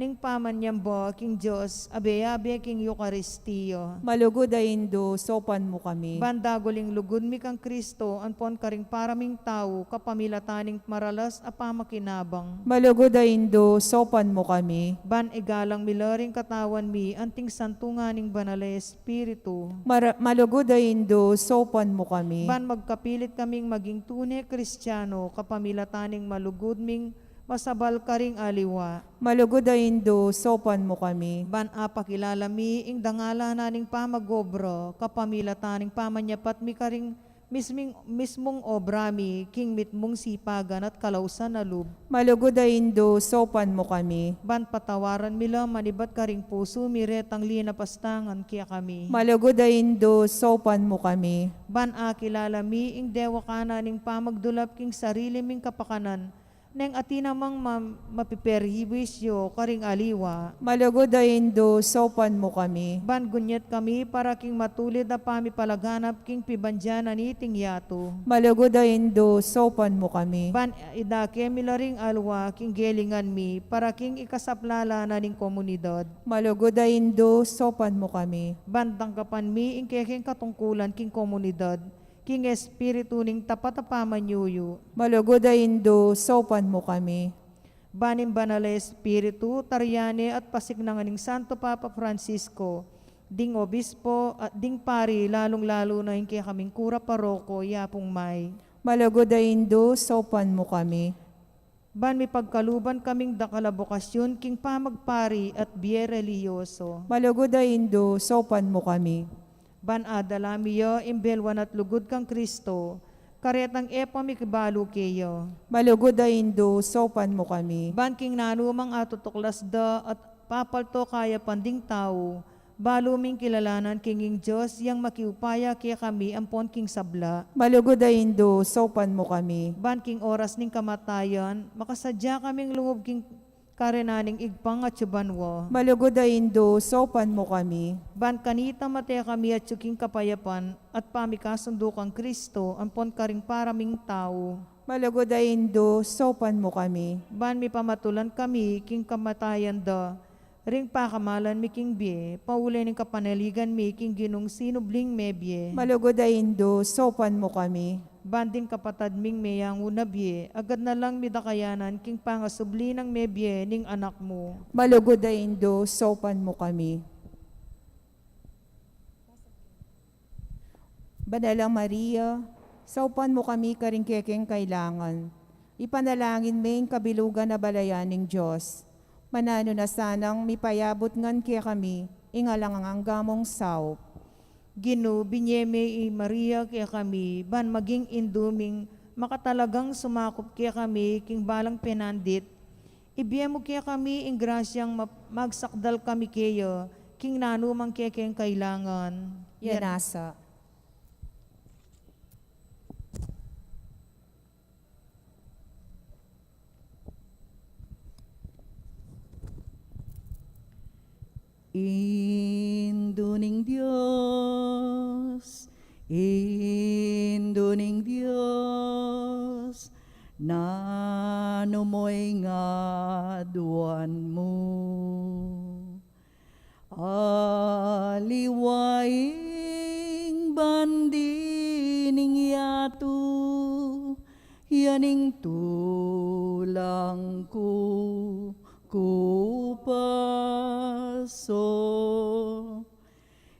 ning pamanyamba king Dios, abe-abe king Eukaristia. Malugud a Indu, saupan mu kami. Ban dagul ing lugud mi kang Kristo, ampon karing para ming tau, kapamilatan ning maralas a pamakinabang. Malugud a Indu, saupan mu kami. Ban igalang mi la ring katawan mi, anting santungan ning Banal a Espiritu. Mara-, malugud a Indu, saupan mu kami. Ban magkapilit kaming maging tune Kristiano, kapamilatan ning malugud ming masabal karing aliwa. Malugud a Indu, saupan mu kami. Ban apakilala mi ing dangalan na ning pamag-obra, kapamilatan ning pamanyapat mi karing misming, mismung obra mi, king mitmung sipagan at kalausan a lub. Malugud a Indu, saupan mu kami. Ban patawaran mi la manibat karing pusu mi retang linapastangan kekami. Malugud a Indu, saupan mu kami. Ban akilala mi ing dewakan na ning pamagdulap king sarili ming kapakanan, neng atin namang ma-, mapiperhibisyo karing aliwa. Malugud a Indu, saupan mu kami. Ban gunyat kami para king matulid a pamipalaganap king pibandian na niting yatu. Malugud a Indu, saupan mu kami. Ban idake mi la ring alwa king gelingan mi para king ikasaplala na ning komunidad. Malugud a Indu, saupan mu kami. Ban tanggapan mi ing kekeng katungkulan king komunidad, king espiritu ning tapat a pamanyuyu. Malugud a Indu, saupan mu kami. Ban ing Banal a Espiritu, tarian ne at pasiknangan ning Santo Papa Francisco, ding obispo at ding pari, lalung-lalu na ing kekaming kura paroko, Yapung May. Malugud a Indu, saupan mu kami. Ban mipagkaluban kaming dakal a bokasyon king pamagpari at bie relihiyoso. Malugud a Indu, saupan mu kami. Ban adala mi ya ing belwan at lugud kang Kristo, karetang e pa mi kibalu keya. Malugud a Indu, saupan mu kami. Ban king nanumang atutuklas da at papalto kayapan ding tau, balu ming kilalanan king ing Dios yang makiupaya kekami ampon king sabla. Malugud a Indu, saupan mu kami. Ban king oras ning kamatayan, makasadya kaming lungub king karenan ning Ibpang atsu banua. Malugud a Indu, saupan mu kami. Ban kanita mate kami atsu king kapayapan at pamikasundu kang Kristo ampon karing para ming tau. Malugud a Indu, saupan mu kami. Ban mipamatulan kami king kamatayan da, ring pakamalan mi king bie, pauli ning kapanaligan mi king Ginung sinubling mebie. Malugud a Indu, saupan mu kami. Ban ding kapatad ming meyangu na bie, agad na lang mi da kayanan king pangasubli nang mebie ning Anak mu. Malugud a Indu, saupan mu kami. Banal a Maria, saupan mu kami karing kekeng kailangan. Ipanalangin me ing kabilugan a balayan ning Dios. Mananu na sanang mipayabut ngan kekami ing alang angga mung saup. Ginu, binie me i Maria kekami, ban maging indu ming makatalagang sumakup kekami king balang penandit. Ibie mu kekami ing grasyang ma-, magsakdal kami keya king nanumang kekeng kailangan. Yan. Yan nasa. Indu ning Dios, Indu ning Dios, nanu mo ing aduan mu? Aliwa ing bandi ning yatu, yan ing tulang ku kupaso.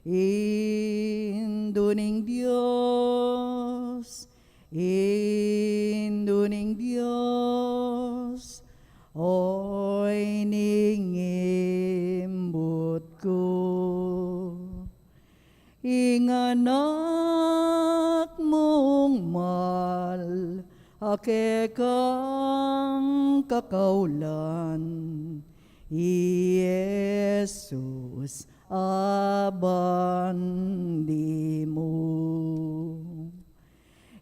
Indu ning Dios, Indu ning Dios, oy ning imbut ku. Ing anak mung mal a kekang kakaulan, i Jesus a bandi mu.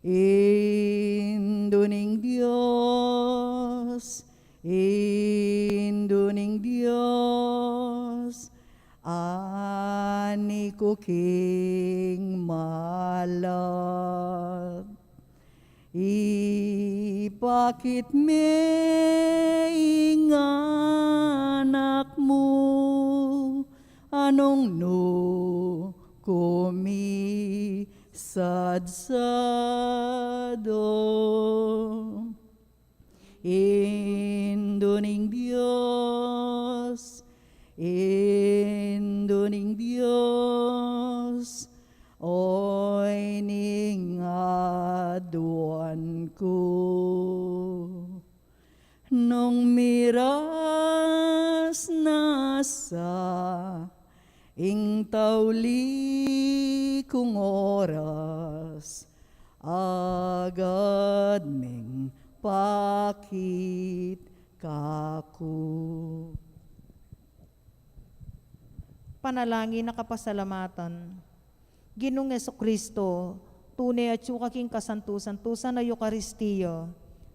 Indu ning Dios, Indu ning Dios, ani ku king malat. Ipakit me ing anak mu, anong nu kumisadsado. Indu ning Dios, Indu ning Dios, oy ning aduan ku. Nung miras na sa ing tauli kung oras, agad meng pakit kaku. Panalangin a kapasalamatan. Ginung Jesucristo, tune atyu ka king kasantusan-tusan a Eukaristia.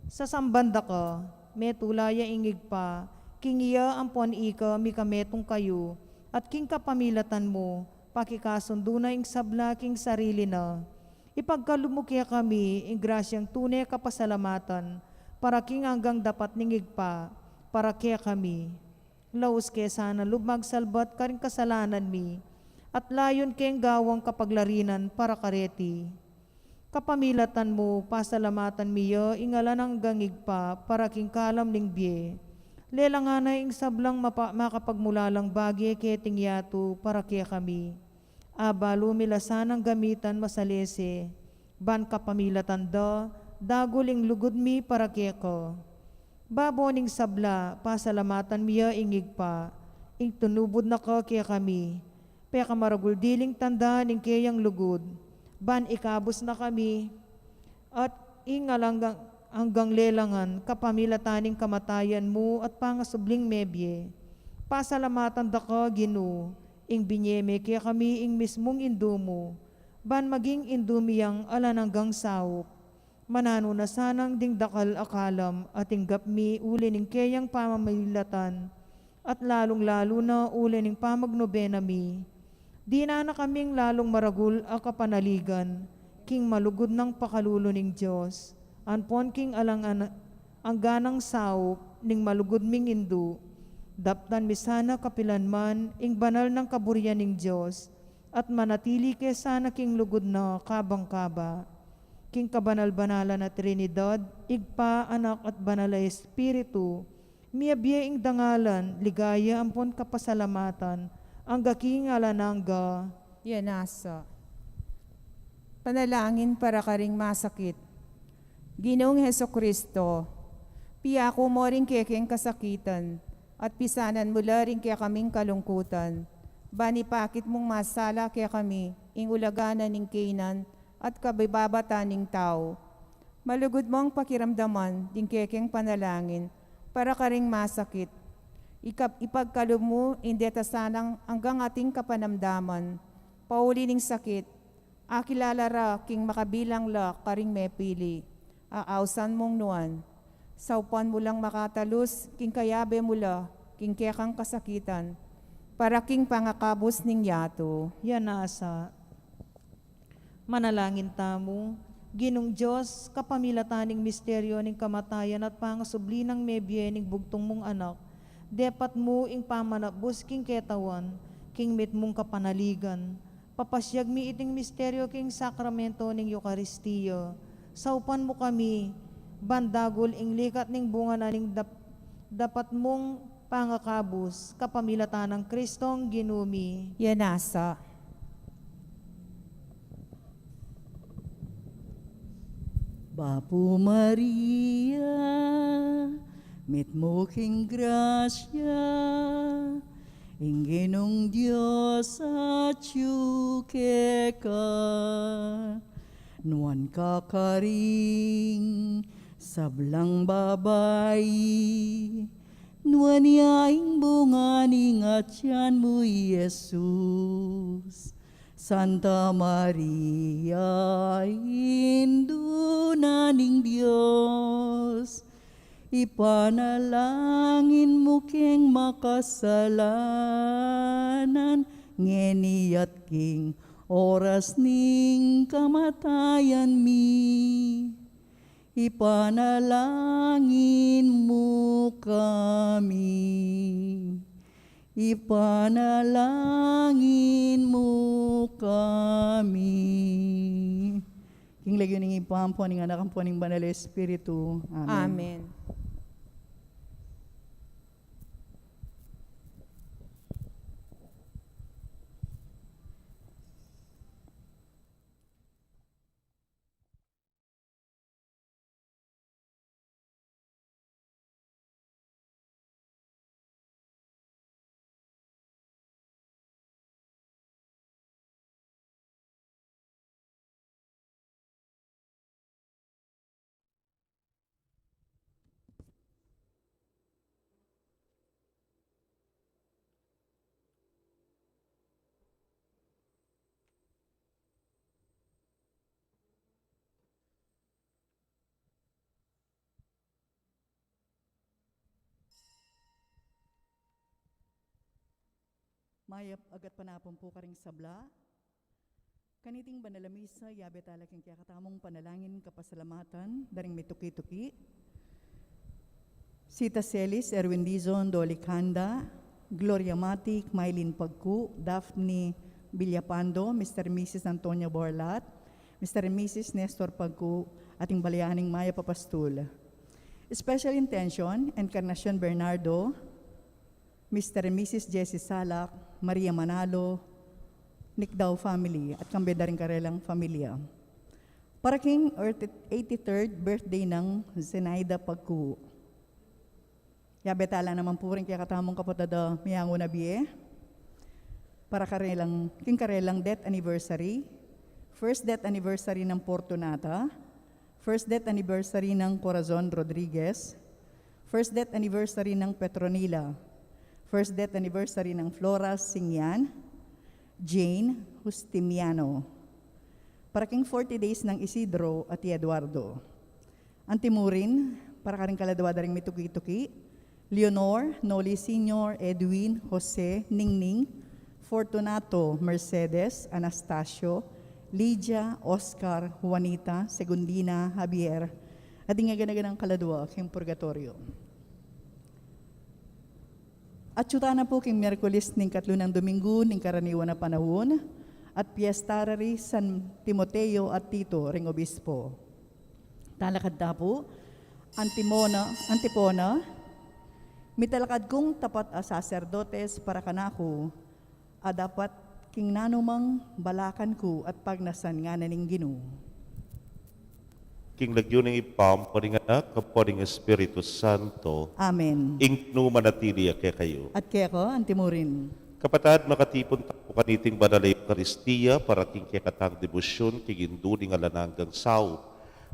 Sasamban da ka, metula ya ing Ibpa, king iya ampon ika mikametung kayu, at king kapamilatan mu, pakikasundu na ing sabla king sarili na. Ipagkalub mu kekami ing grasyang tune kapasalamatan, para king anggang dapat ning Ibpa, para kekami. Laus ke sana lub magsalbat karing kasalanan mi, at layun keng gawang kapaglarinan para kareti. Kapamilatan mu, pasalamatan mi ya ing alang anggang Ibpa para king kalam ning bie. Lelangan na ing sablang mapa-, makapagmulalang bage keting yatu para kekami. Abalu mi la sanang gamitan masalese, ban kapamilatan da, dagul ing lugud mi para keka. Babo ning sabla, pasalamatan mi ya ing Ibpa, ing tunubud na ka kekami, pekamaragul diling tanda ning keyang lugud, ban ikabus na kami, at ing alang anggang lelangan kapamilatan ning kamatayan mu at pangasubling mebie. Pasalamatan da ka, Ginu, ing binie me kekami ing mismung Indu mu, ban maging Indu mi yang alang anggang saup. Mananu na sanang ding dakal a kalam a tinggap mi uli ning keyang pamamilatan, at lalung-lalu na uli ning pamagnobena mi. Dinan na kaming lalung maragul a kapanaligan king malugud nang pakalulu ning Dios, ampon king alang an-, angganang saup ning malugud ming Indu. Daptan mi sana kapilanman ing banal nang kaburian ning Dios, at manatili ke sana king lugud na kabang kaba. King kabanal-banalan a Trinidad, Ibpa, Anak, at Banal a Espiritu, miyabie ing dangalan, ligaya ampon kapasalamatan, angga king alang angga. Yan nasa. Panalangin para karing masakit. Ginung Jesucristo, piyaku mu ring kekeng kasakitan, at pisanan mu la ring kekaming kalungkutan, ban ipakit mung masala kekami ing ulaga na ning kainan at kabibabatan ning tau. Malugud mung pakiramdaman ding kekeng panalangin para karing masakit. Ikap-, ipagkalub mu ing deta sanang anggang ating kapanamdaman, pauli ning sakit, akilala ra king makabilang la karing mepili, a ausan mung nuan. Saupan mu lang makatalus king kayabe mu la king kekang kasakitan, para king pangakabus ning yatu. Yan nasa. Manalangin tamu. Ginung Dios, kapamilatan ning misteryo ning kamatayan at pangasubli nang mebie ning bugtung mung Anak, depat mu ing pamanabus king ketawan, king mitmung kapanaligan. Papasyag mi iting misteryo king sakramento ning Eukaristia. Saupan mu kami, ban dagul ing likat ning bunga na ning dap-, dapat mung pangakabus, kapamilatan nang Kristong Ginu mi. Yan nasa. Bapu Maria, mitmu king grasya, ing Ginung Dios atyu keka. Nuan ka karing sablang babai, nuan ya ing bunga ning atian mu, i Jesus. Santa Maria, Indu na ning Dios, ipanalangin mu keng makasalanan, ngeni at king oras ning kamatayan mi. Ipanalangin mu kami. Ipanalangin mu kami. King lagyu ning Ibpa, ampo ning Anak, ampo ning Banal a Espiritu. Amen. Amen. Mayap a gatpanapun pu karing sabla. Kaniting banal a misa, yabe tala king kekatamung panalangin kapasalamatan da ring mituki-tuki. Sita Celis, Erwin Dizon, Dolly Canda, Gloria Matic, Mylene Pagcu, Daphne Villapando, Mister and Missus Antonio Borlat, Mister and Missus Nestor Pagcu, at ing balayan ning mayap a pastul. Special intention, Encarnacion Bernardo, Mister and Missus Jessie Salak, Maria Manalo, Nicdao family, at kambe da ring karelang familia. Para king eighty-third birthday nang Zenaida Pagcu. Yabe tala naman pu ring kekatamung kapatad a miyangu na bie. Para karelang, king karelang death anniversary, first death anniversary nang Fortunata, first death anniversary nang Corazon Rodriguez, first death anniversary nang Petronila, first death anniversary nang Flora Singyan, Jane Justiniano. Para king forty days nang Isidro at i Eduardo. Antimurin, para karing kaladua da ring mituki-tuki, Leonor, Noli Senior, Edwin, Jose, Ningning, Fortunato, Mercedes, Anastasio, Lydia, Oscar, Juanita, Segundina, Javier, at ding aganaganang kaladua king purgatorio. Atyu tana pu king Miyerkules ning katlu nang Dominggu ning karaniwan a panaun, at piesta da ri San Timoteo at Tito ring obispo. Talakad ta pu, antimona, antipona, mitalakad kung tapat a saserdotes para kanaku, a dapat king nanumang balakan ku at pagnasan ngana ning Ginu. King lagyu ning Ibpa, ampo ning Anak, ampo ning Espiritu Santo. Amen. Ing Ginu manatili ya kekayu. At keka antimurin. Kapatad, makatipun tamu kaniting banal a Eukaristia para king kekatang debosyun king Indu ning alang anggang saup.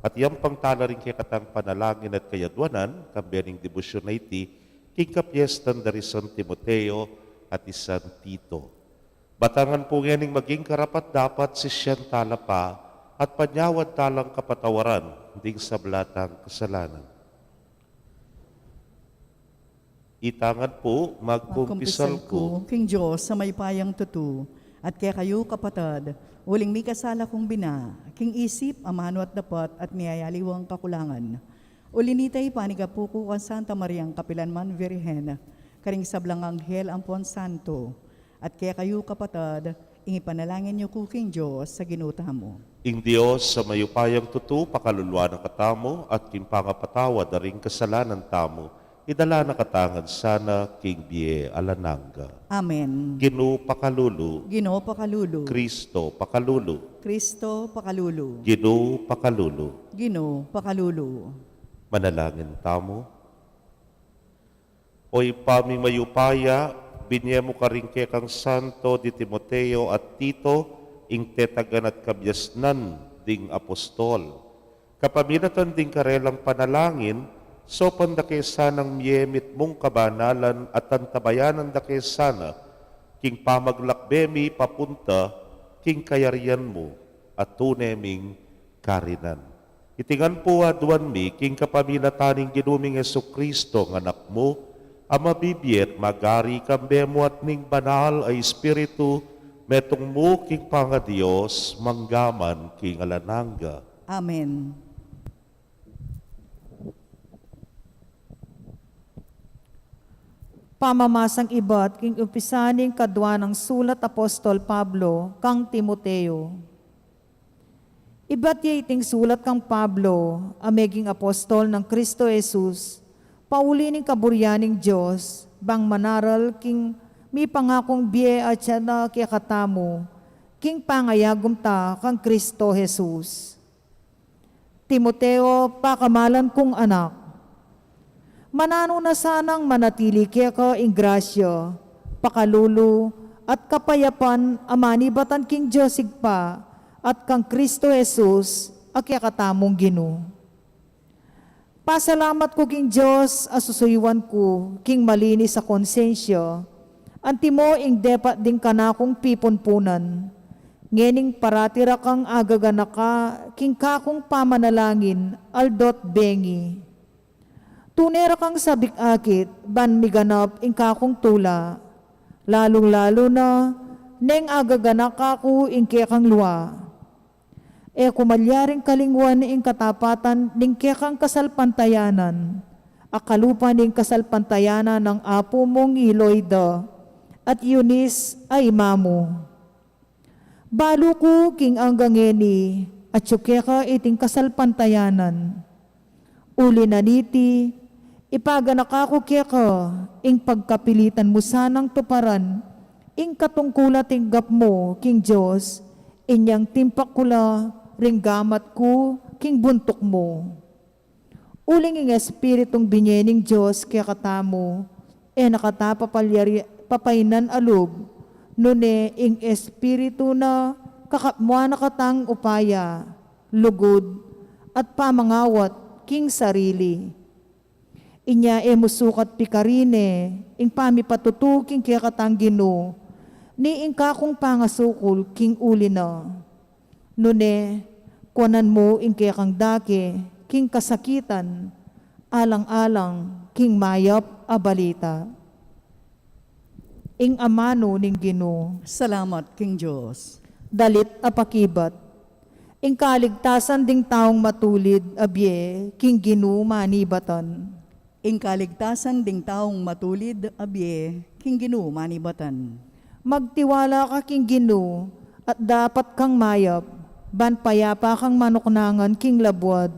At iyampang tala ring kekatang panalangin at kayadwanan, kambe ning debosyun a iti, king kapiestan da ri San Timoteo at i San Tito. Batangan pu ngening maging karapat-dapat sisian tala pa at panyawad talang kapatawaran ding sabla tang kasalanan. Itangan pu, magkumpisal ku king Dios a mayupayang tutu, at kekayu kapatad, uling mikasala kung bina, king isip, amanu at dapat, at miyayaliwang kakulangan. Uli na nita, ipanyawad ku kang Santa Mariang kapilanman Virgen, karing sablang anghel ampon santo, at kekayu kapatad, ing ipanalangin yu ku king Dios a Ginu tamu. Ing Dios a mayupayang tutu pakaluluan na katamu, at king pangapatawad da ring kasalanan tamu, idala na katamu ngan sana king bie alang angga. Amen. Ginu pakalulu. Ginu pakalulu. Kristo pakalulu. Kristo pakalulu. Ginu pakalulu. Ginu pakalulu. Manalangin tamu. O Ibpa ming mayupaya, binie mu karing kekang santo di Timoteo at Tito ing tetagan at kabiasnan ding apostol. Kapamilatan ding karelang panalangin, saupan da ke sanang mie mitmung kabanalan at antabayanan da ke sana king pamaglakbe mi papunta king kayarian mu a tune ming karinan. Iti ngan pu aduan mi king kapamilatan ning Ginu ming Jesucristo a Anak mu, a mabibie at magari kambe mu at ning Banal a Espiritu, metung mu king pangaDios, mangga man king alang angga. Amen. Pamamasang ibat king umpisa ning kadua nang sulat apostol Pablo kang Timoteo. Ibat ya iting sulat kang Pablo, a meging apostol nang Kristo Jesus, pauli ning kaburian ning Dios, bang manaral king mipangakung bie a atyan na kekatamu, king pangayagum ta kang Kristo Jesus. Timoteo, pakamalan kung anak. Mananu na sanang manatili keka ing grasya, pakalulu, at kapayapan a manibatan king Dios Ibpa at kang Kristo Jesus a kekatamung Ginu. Pasalamat ku king Dios a susuyuan ku king malinis a konsensya, antimo ing depat ding kanakung pipunpunan. Ngening parati ra kang agaganaka king kakung pamanalangin aldo't bengi. Tune ra kang sabik akit ban miganap ing kakung tula, lalung-lalu na neng agaganaka ku ing kekang lua. E ku malyaring kalingwan ing katapatan ning kekang kasalpantayanan, a kalupa ning kasalpantayanan nang apu mung i Loida at Eunice a ima mu. Balu ku king angga ngeni, atyu keka iting kasalpantayanan. Uli na niti, ipaganaka ku keka ing pagkapilitan mu sanang tuparan ing katungkulan tinggap mu king Dios, inyang timpak ku la ring gamat ku king buntuk mu. Uling ing Espiritung binye ning Dios kekatamu, e na kata papalyari-, papainan a lub, nune ing Espiritu na kakapmuan na katang upaya, lugud, at pamangawat king sarili. Inya e mu sukat pikarine ing pamipatutu king kekatang Ginu, ni ing kakung pangasukul king uli na. Nune, kuanan mu ing kekang dake king kasakitan, alang-alang king mayap a balita. Ing amanu ning Ginu. Salamat king Dios. Dalit a pakibat. Ing kaligtasan ding taung matulid a bie king Ginu manibatan. Ing kaligtasan ding taung matulid a bie king Ginu manibatan. Magtiwala ka king Ginu, at dapat kang mayap, ban payapa kang manuknangan king labuad.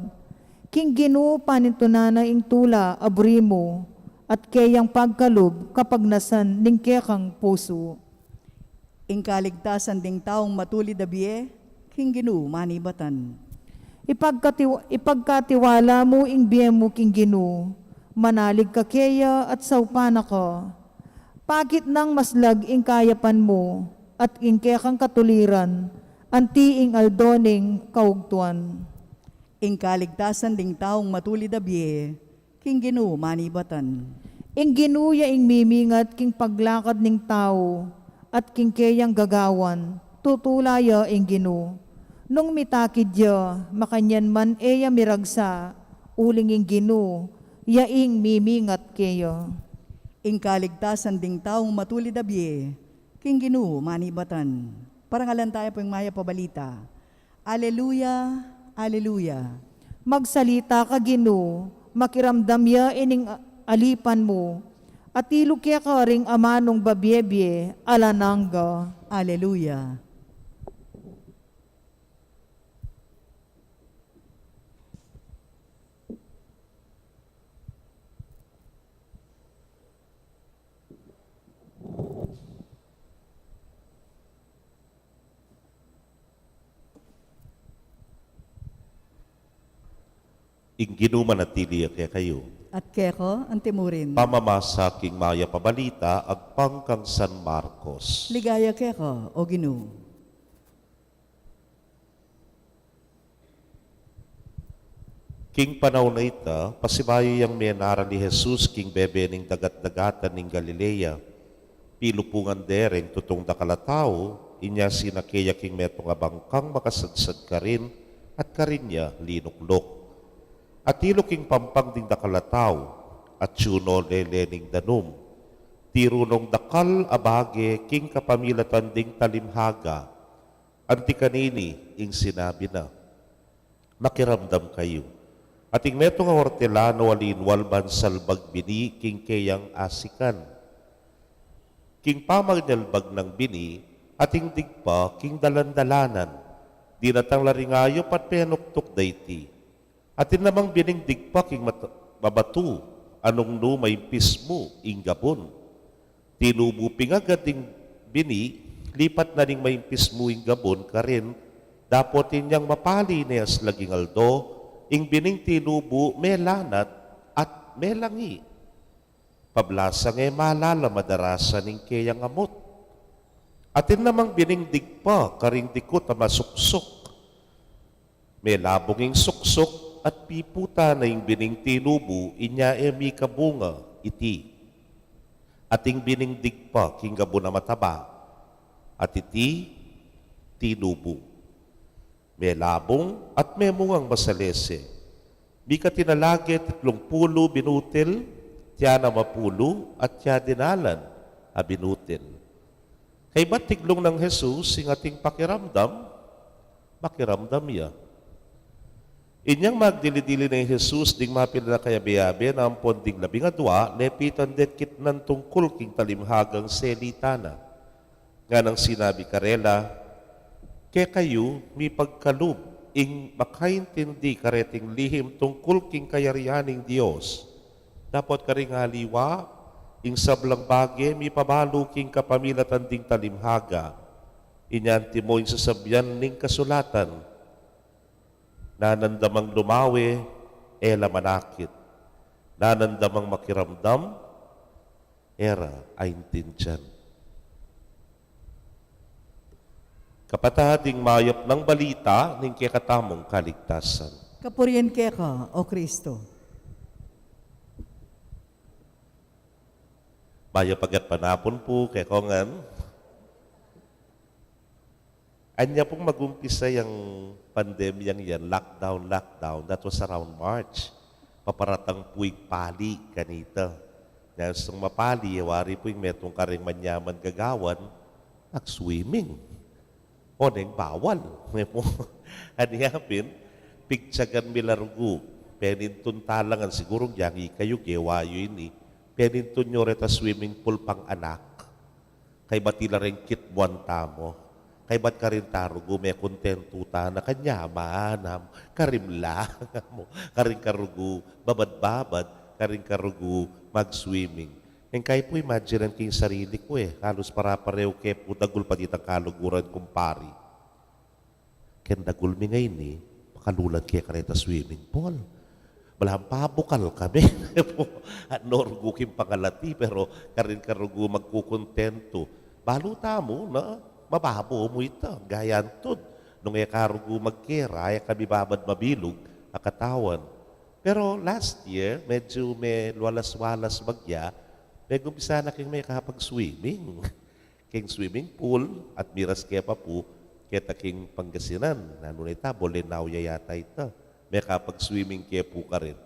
King Ginu panintunan na ing tula a buri mu, at keyang pagkalub kapagnasan ning kekang pusu. Ing kaligtasan ding taung matulid a bie king Ginu manibatan. Ipagkati-, ipagkatiwala mu ing bie mu king Ginu, manalig ka keya at saupan na ka. Pakit nang maslag ing kayapan mu, at ing kekang katuliran, anti ing aldo ning kaugtuan. Ing kaligtasan ding taung matulid a bie king Ginu manibatan. Ing Ginu ya ing mimingat king paglakad ning tau, at king keyang gagawan, tutula ya ing Ginu. Nung mitakid ya, makanyan man e ya miragsa, uling ing Ginu, ya ing mimingat keya. Ing kaligtasan ding taung matulid a bie king Ginu manibatan. Parangalan taya pu ing mayap a balita. Aleluya, aleluya. Magsalita ka, Ginu, makiramdam ya ining a-, alipan mu. Atilu keka ring amanung babie-bie alang angga. Aleluya. Ing Ginu manatili ya kekayu. At keka antimurin. Pamamasa king mayap a balita agpang kang San Marcos. Ligaya keka, O Ginu. King panaun a ita, pasibayu yang menaral i Jesus king bebe ning dagat-dagatan ning Galilea. Pilupungan de reng tutung dakal a tau, inya sinake ya king metung a bangkang makasadsad karin, at karin ya linukluk. Atilu king pampang ding dakal a tau, atyu no lele ning danum. Tiru nong dakal a bage king kapamilatan ding talimhaga. Anti kanini ing sinabi na, "Makiramdam kayu." At ing metung a hortelano a linwal ban salbag bini king keyang asikan. King pamanyalbag nang bini, ating digpa king dalan-dalanan. Dinatang la ring ayup at penuktuk da iti. Atin namang bining digpa king mat-, mabatu, anung nu maimpis mu ing gabun. Tinubu pin agad ing bini, lipat na ning maimpis mu ing gabun karin, dapot inyang mapali ne aslaging aldo, ing bining tinubu melanat at melangi. Pablasang e malalam a darasan ing keyang amut. Atin namang bining digpa karing dikut a masuksuk. Melabung ing suksuk at piputan na ing bining tinubu, inya e mikabunga iti. Ating bining digpa king gabun a mataba, at iti tinubu. Melabung at memungang masalese. Mika tinalaget itlung pulu binutil, tianam a pulu at tia dinalan a binutil. Kaybat tiglung nang Jesus ing ating pakiramdam, makiramdam ya. Inyang magdili-dili neng Jesus ding mapilan a kayabe-yabe na ampon ding labing adua, lepitan de kitnan tungkul king talimhagang selita na. Nganang sinabi karela, kekayu mipagkalub ing makaintindi kareting lihim tungkul king kayarian ning Dios. Dapot karing aliwa, ing sablang bage mipabalu king kapamilatan ding talimhaga. Inya antimo ing sasabian ning kasulatan, nanandamang lumawe, e la manakit. Nanandamang makiramdam, e ra aintindian. Kapatad, ing mayap nang balita ning kekatamung kaligtasan. Kapurian keka, O Kristo. Mayap a gatpanapun pu kekongan. Anya pung magumpisa yang pandemyang yan, lockdown, lockdown, that was around March. Paparatang pu ing pali kanita. Nanu sung mapali, e wari pu ing metung karing manyaman gagawan, mag-swimming. O neng bawal. Anya pin, pigtiagan mi la rugu. Penintun talangan, siguru nung ikayu, gewa yu ini. Penintun yu reta swimming pool pang anak. Kaybat ila reng kitmuan tamu. Kaybat karin ta rugu, mekontentu ta na kanyaman, am, karin la, am, karin ka rugu, babad-babad, karin ka rugu, mag-swimming. Ing kai pu, imagine king sarili ku, e, halos pare-parehu ke pu dagul pati itang kaluguran kung pari. Ken dagul mi ngeni, pakalulan ke kareta swimming pool. Balamu pabukal kami. At no rugu king pangalati, pero karin ka rugu magkukontentu. Balu tamu na mababo mu ita, gayang tud. Nung e ka rugu magkera, e kami babad mabilug a katawan. Pero last year, medyu mewalas-walas bagya, megumpisa na keng mekapag-swimming. King swimming pool, at miras ke pa pu, keta king Pangasinan, nanu na ita, Bolinao ya yata ita, mekapag-swimming ke pu karin.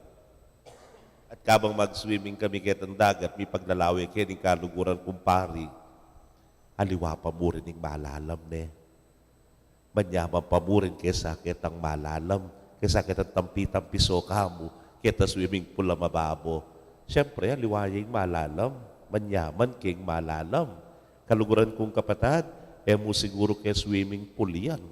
At kabang mag-swimming kami ketang dagat, mipaglalawe ke ning kaluguran kung pari. Aliwa pa mu rin ing malalam, ne. Manyaman pa mu rin kesa ketang malalam, kesa ketang tampi-tampiso kamu, keta swimming pool a mababo. Siyempre, aliwa ya ing malalam, manyaman keng malalam. Kaluguran kung kapatad, e mu siguru ke swimming pool yan.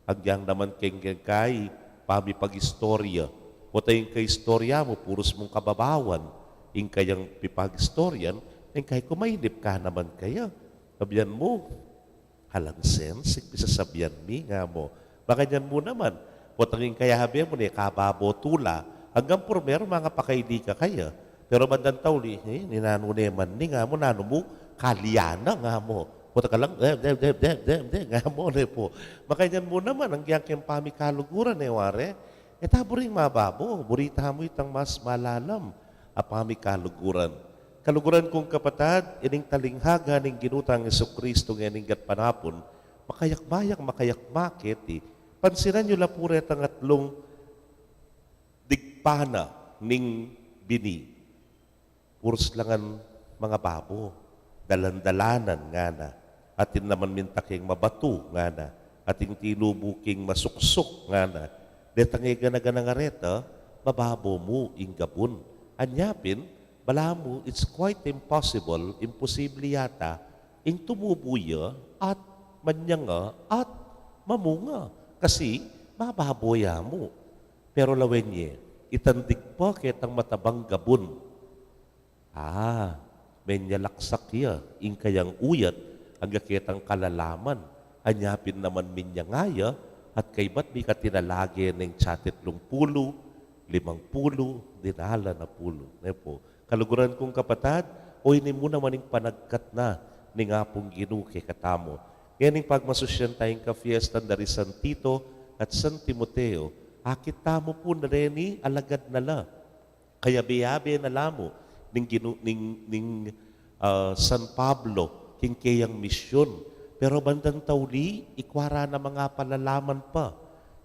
Agyang naman keng, keng kai, pamipag-istorya. Potang ing kaistorya mu, purus mung kababawan. Ing kayang pipag-istoryan, ing kai kumainip ka naman kaya. Sabian mu, Alang sense ing pisasabian mi, nga mu. Makanyan mu naman, potang ing kayabe mu ne kababo tula, anggang purmeru mangapakaili ka kaya. Pero bandang tauli, e, ninanu ne man ni, nga mu, nanu mu, kaliana, nga mu. Potang ka lang, e, de, de, de, de, de, nga mu, ne pu. Makanyan mu naman, agyang keng pamikaluguran, e, ware, e, ta buring mababo, buri tamu itang mas malalam a pamikaluguran. Kaluguran kung kapatad, ining talinghaga ning Ginu tang Jesucristo ngening gatpanapun, makayakmayang makayakma keti. Pansinan yu la pu retang atlung digpa na ning bini. Purus la ngan mangababo, dalan-dalanan ngana, atin naman minta keng mabatu ngana, atin tinubu king masuksuk ngana. Detang e gana-gana nga reta, mababo mu ing gabun. Anya pin, balamu, it's quite impossible, imposible yata, Ing tumubu ya at manyanga at mamunga. Kasi mababo ya mu. Pero lawen ye, itang digpa ketang matabang gabun. Ah, menyalaksak ya ing kayang uyat angga ketang kalalaman. Anya pin naman minyanga ya, at kaybat mika tinalage neng tiatitlung pulu, limang pulu, dinala na pulu. Ne pu. Kaluguran kung kapatad, o ini mu naman ing panagkat na ning Apung Ginu kekatamu. Ngening pagmasusyan taya king kafiestan da ri San Tito at San Timoteo, akit tamu pu na reni alagad na la. Kayabe-yabe na la mu ning Ginu-, ning, ning, ah, San Pablo king keyang misyun. Pero bandang tauli, ikwa ra na mangapalalaman pa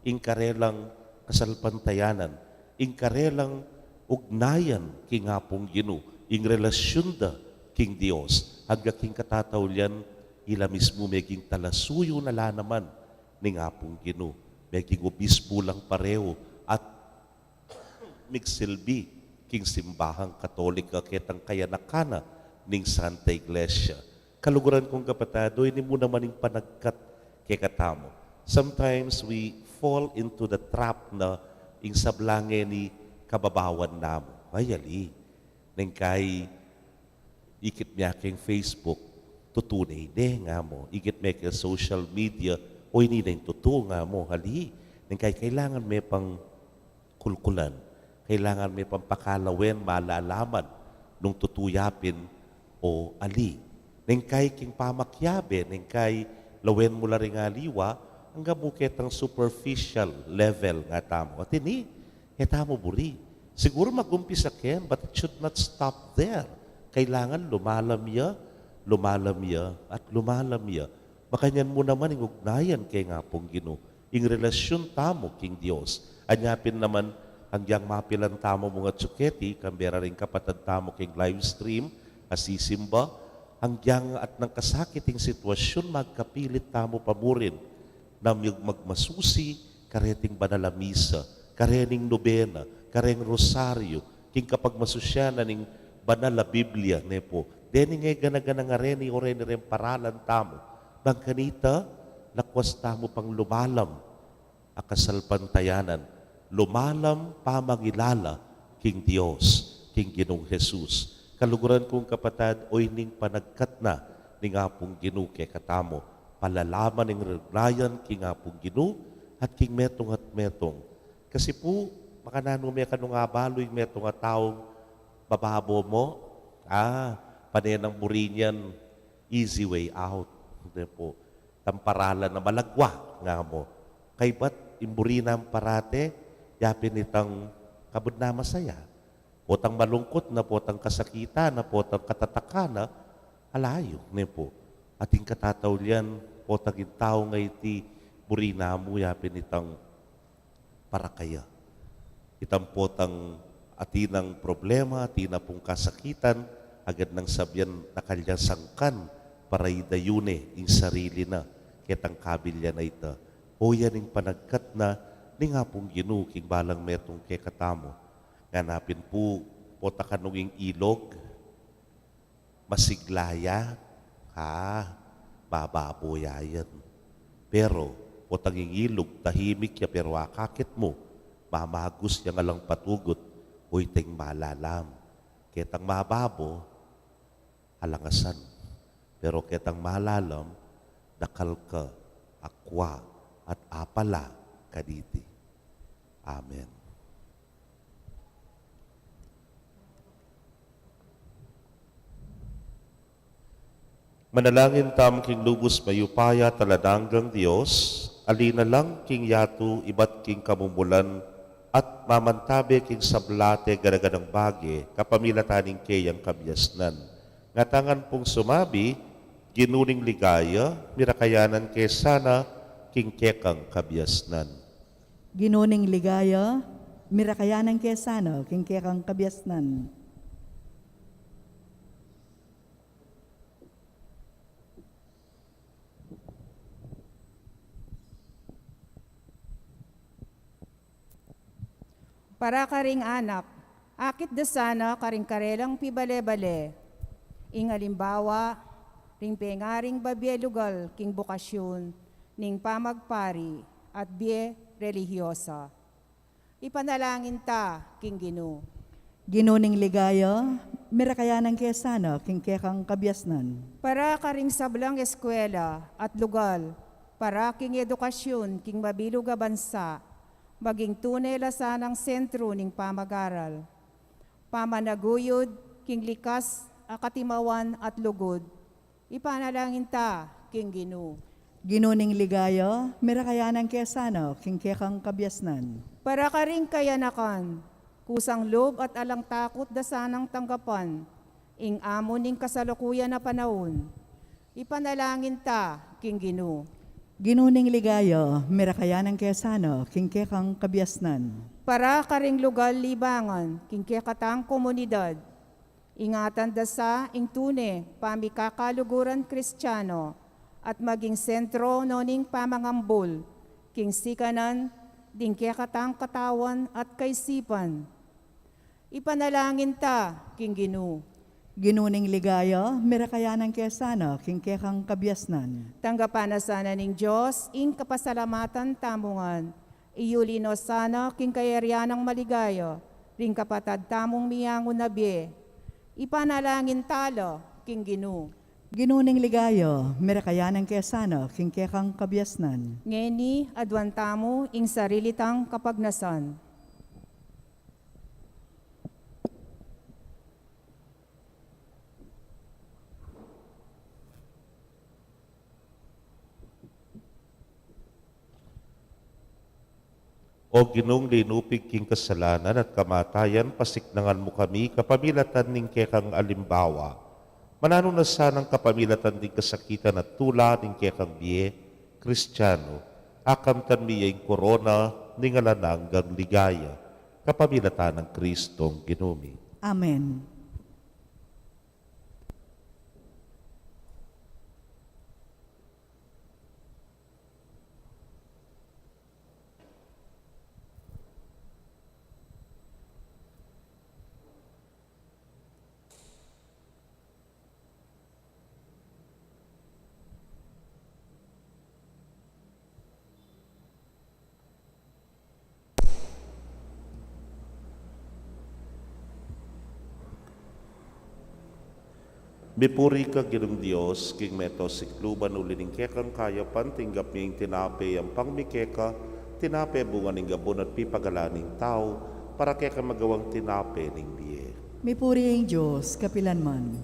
ing karelang kasalpantayanan, ing karelang ugnayan king Apung Ginu, ing relasyun da king Dios, angga king katataulian, ila mismu meging talasuyu na la naman ning Apung Ginu, meging obispu lang parehu at migsilbi king simbahang Katolika ketang kayanakan na ning Santa Iglesia. Kaluguran kung kapatad, o ini mu naman ing panagkat kekatamu. Sometimes we fall into the trap na ing sabla ngeni kababawan namu. Ay, ali. Neng kai ikit me keng Facebook, tutu ne ine nga mu. Ikit me keng social media, o ini ne ing tutu nga mu. Ali, neng kai kailangan me pang kulkulan. Kailangan me pang pakalawen, malalaman nung tutu ya pin o ali. Neng kai king pamakiabe, neng kai lawen mu la ring aliwa, angga mu ketang superficial level nga tamu. At ini, e tamu buri. Siguru magumpisa ken, but it should not stop there. Kailangan lumalam ya, lumalam ya, at lumalam ya. Makanyan mu naman ing ugnayan keng Apung Ginu, ing relasyun tamu king Dios. Anya pin naman, anggyang mapilan tamu munga tsuketi, kambe ra ring kapatad tamu king live stream, asisimba, anggyang at nang kasakit ing sitwasyun, magkapilit tamu pa mu rin na mag-, magmasusi kareting banal a misa, karening nobena, kareng rosaryo, king kapagmasusyan na ning banal a Biblia, ne pu. Dening e gana-gana nga reni o reni reng paralan tamu. Bang kanita, lakwas tamu pang lumalam a kasalpantayanan, lumalam pamangilala king Dios, king Ginung Jesus. Kaluguran kung kapatad, o ining panagkat na ning Apung Ginu kekatamu, palalaman ning ugnayan king Apung Ginu at king metung at metung. Kasi pu, makananu me kanung abalu ing metung a taung mababo mu? Ah, pane nang buri niyan easy way out. Hindi pu. Itang paralan a malagwa nga mu. Kaybat ing buri nang parate, yapin itang kabud na masaya. Potang malungkut na, potang kasakitan na, potang katatakan na, ala yu, ne pu. Atin katataulian, potang ing tau nga iti buri na mu, yapin itang parakaya. Itang potang atin nang problema, atin na pung kasakitan, agad nang sabian na kayang sangkan para idayun ne ing sarili na ketang kabilyan a ita. O yan ing panagkat na ning Apung Ginu king balang metung kekatamu. Ngana pin pu, pota kanung ing ilog, masigla ya, ha, mababo ya yan. Pero, potang ing ilog, tahimik ya, pero akakit mu, mamagus yang alang patugut, o itang malalam. Ketang mababo, alangasan. Pero ketang malalam, dakal ka akwa at apala kaditi. Amen. Manalangin tamu king lubus mayupaya at alang anggang Dios, ali na lang king yatu ibat king kamumulan at mamantabe king sabla at gana-ganang bage kapamilatan ning keyang kabiasnan. Ngatanan pung sumabi, Ginu ning ligaya, mirakayanan ke sana king kekang kabiasnan. Ginu ning ligaya, mirakayanan ke sana king kekang kabiasnan. Para karing anak, akit da sana karing karelang pibale-bale. Ing alimbawa, ring pengaring babie lugal king bokasyun ning pamagpari at bie relihiyosa. Ipanalangin ta king Ginu. Ginu ning ligaya, merakayanan ke sana king kekang kabiasnan. Para karing sablang eskwela at lugal para king edukasyun king mabilug a bansa, maging tune la sanang sentru ning pamagaral, pamanaguyud king likas a katimawan at lugud, ipanalangin ta king Ginu. Ginu ning ligaya, merakayanan ke sana king kekang kabiasnan. Para karing kayanakan, kusang lub at alang takut da sanang tanggapan ing amu ning kasalukuyan a panaun, ipanalangin ta king Ginu. Ginu ning ligaya, merakayanan ke sana king kekang kabiasnan. Para karing lugal libangan king kekatang komunidad, ingatan da sa ing tune pamikakaluguran Kristiano at maging sentro no ning pamangambul king sikanan ding kekatang katawan at kaisipan, ipanalangin ta king Ginu. Ginu ning ligaya, merakayanan ke sana king kekang kabiasnan. Tanggapan na sana ning Dios ing kapasalamatan tamu ngan, iyuli no sana king kayarian nang maligaya ring kapatad tamung miyangu na bie, ipanalangin ta la king Ginu. Ginu ning ligaya, merakayanan ke sana king kekang kabiasnan. Ngeni aduan tamu ing sarili tang kapagnasan. O Ginung linupig king kasalanan at kamatayan, pasiknangan mu kami kapamilatan ning kekang alimbawa. Mananu na sanang kapamilatan ding kasakitan at tula ning kekang bie Kristiano, akamtan mi ya ing korona ning alang anggang ligaya, kapamilatan nang Kristong Ginu mi. Amen. Mipuri ka, Ginung Dios, king meto sikluban, uli ning kekang kayapan tinggap mi ing tinape yampang mi keka, tinape bunga ning gabun at pipagalan ning tau, para keka magawang tinape ning bie. Mipuri ing Dios kapilan man.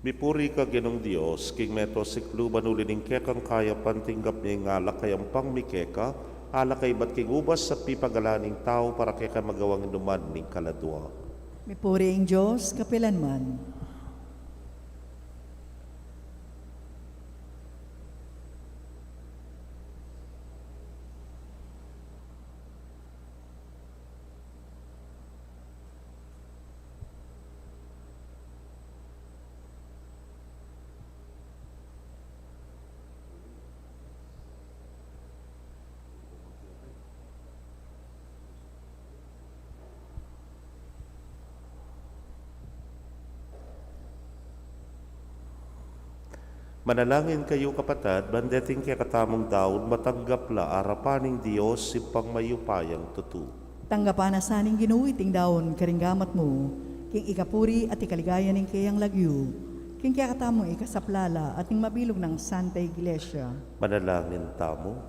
Mipuri ka, Ginung Dios, king meto sikluban, uli ning kekang kayapan tinggap mi ing alak a yampang mi keka, alak a ibat king ubas at pipagalan ning tau, para keka magawang inuman ning kaladua. Mipuri ing Dios kapilan man. Manalangin kayu, kapatad, ban deting kekatamung daun matanggap la arapan ning Dios, Ibpang mayupayang tutu. Tanggapan na sa ning Ginu iting daun karing gamat mu, king ikapuri at ikaligaya ning keyang lagyu, king kekatamung ikasaplala at ning mabilug nang Santa Iglesia. Manalangin tamu.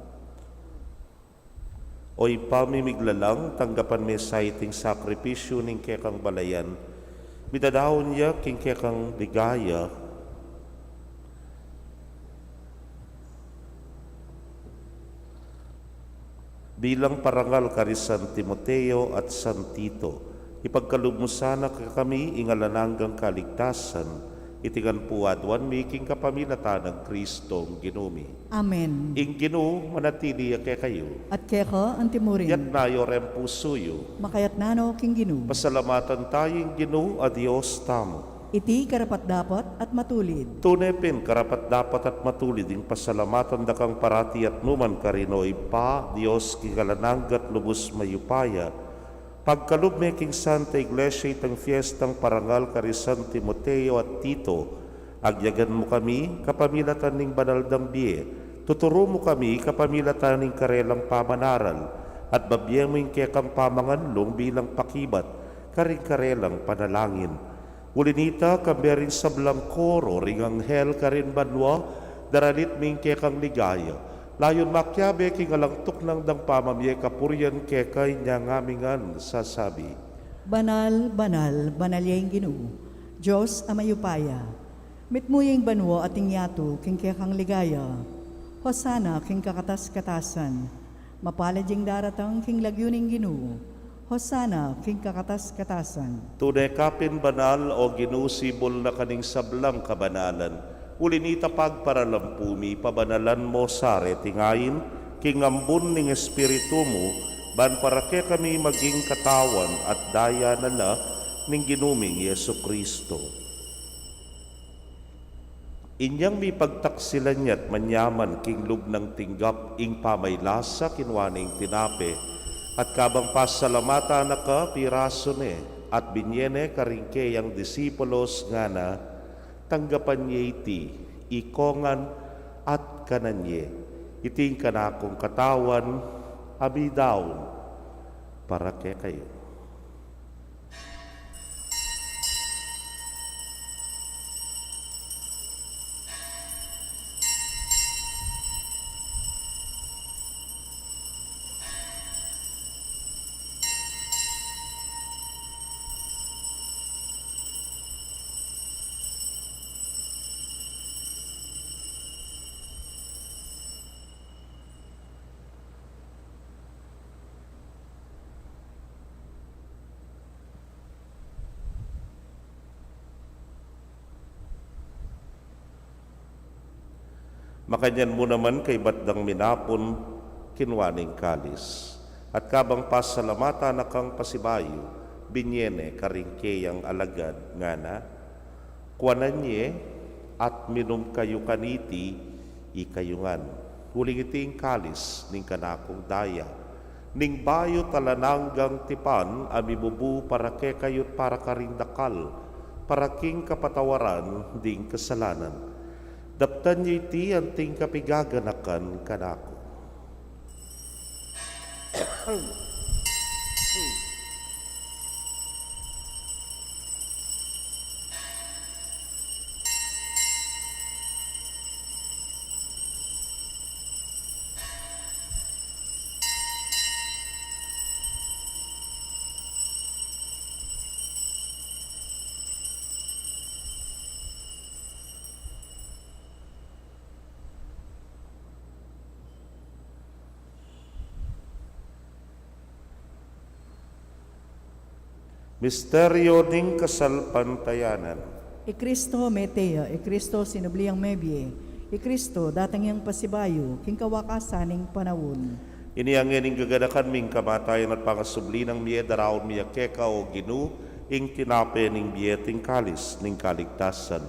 O Ibpa mi miglalang, tanggapan me sa iting sakripisyu ning kekang balayan, mitadaun ya king kekang ligaya, bilang parangal kari San Timoteo at San Tito, ipagkalub mu sana kekami ing alang anggang kaligtasan, Iti ngan pu aduan mi king kapamilatan nang Kristong Ginu mi. Amen. Ing Ginu manatili ya kekayu. At keka antimurin. Iyatas yu ring pusu yu. Makayatna no king Ginu. Pasalamatan taya ing Ginu a Dios tamu. Iti karapat-dapat at matulid. Tune pin karapat-dapat at matulid ing pasalamatan da kang parati at nukarin man, O Ibpa, Dios king alang angga at lubus mayupaya. Pagkalub me king Santa Iglesia itang fiestang parangal kari San Timoteo at Tito, agyagan mu kami kapamilatan ning banal dang bie. Tuturu mu kami kapamilatan ning karelang pamanaral, at babie mu ing kekang pamanganlung bilang pakibat karing karelang panalangin. Uli na nita, kambe ring sablang koro ring anghel karin banua, daralit mi ing kekang ligaya. Layun makiabe king alang tuknang dang pamamie kapurian keka, inya ngan mi ngan sasabi: Banal, banal, banal ya ing Ginu, Dios a mayupaya. Mitmu ya ing banua at ing yatu king kekang ligaya. Hosana king kakatas-katasan. Mapalad ya ing daratang king lagyu ning Ginu. Hosana king kakatas-katasan. Tune ka pin banal, O Ginu, sibul na ka ning sablang kabanalan. Uli na nita, pagparalampu mi, pabanalan mu sa reting ain king ambun ning Espiritu mu, ban para kekami maging katawan at daya na la ning Ginu ming Jesucristo. Inyang mipagtaksilan ya't manyaman king lub nang tinggap ing pamaylasa, kinua ne ing tinape, at kabang pasalamatan na ka, pirasu ne, at binie ne karing keyang disipulos, ngana: Tanggapan ye iti ikongan at kanan ye. Iti ing kanakung katawan a midaun para kekayu. Makanyan mu naman, kaybat dang minapun, kinua ne ing kalis, at kabang pasalamatan na kang pasibayu, binie ne karing keyang alagad, ngana: Kuanan ye at minum kayu kaniti, ikayu ngan. Uling iti ing kalis ning kanakung daya, ning bayu at alang anggang tipan, a mibubu para kekayu't para karing dakal, para king kapatawaran ding kasalanan. Daptan ye iti anting kapigaganakan kanaku. Misteryo ning kasalpantayanan. I Kristo mete ya, i Kristo sinubli yang mebie, i Kristo datang yang pasibayu king kawakasan ning panaun. Ini ngeni ing gaganakan ming kamatayan at pangasubli nang mie, daraun mi ya keka, O Ginu, ing tinape ning bie at ing kalis ning kaligtasan.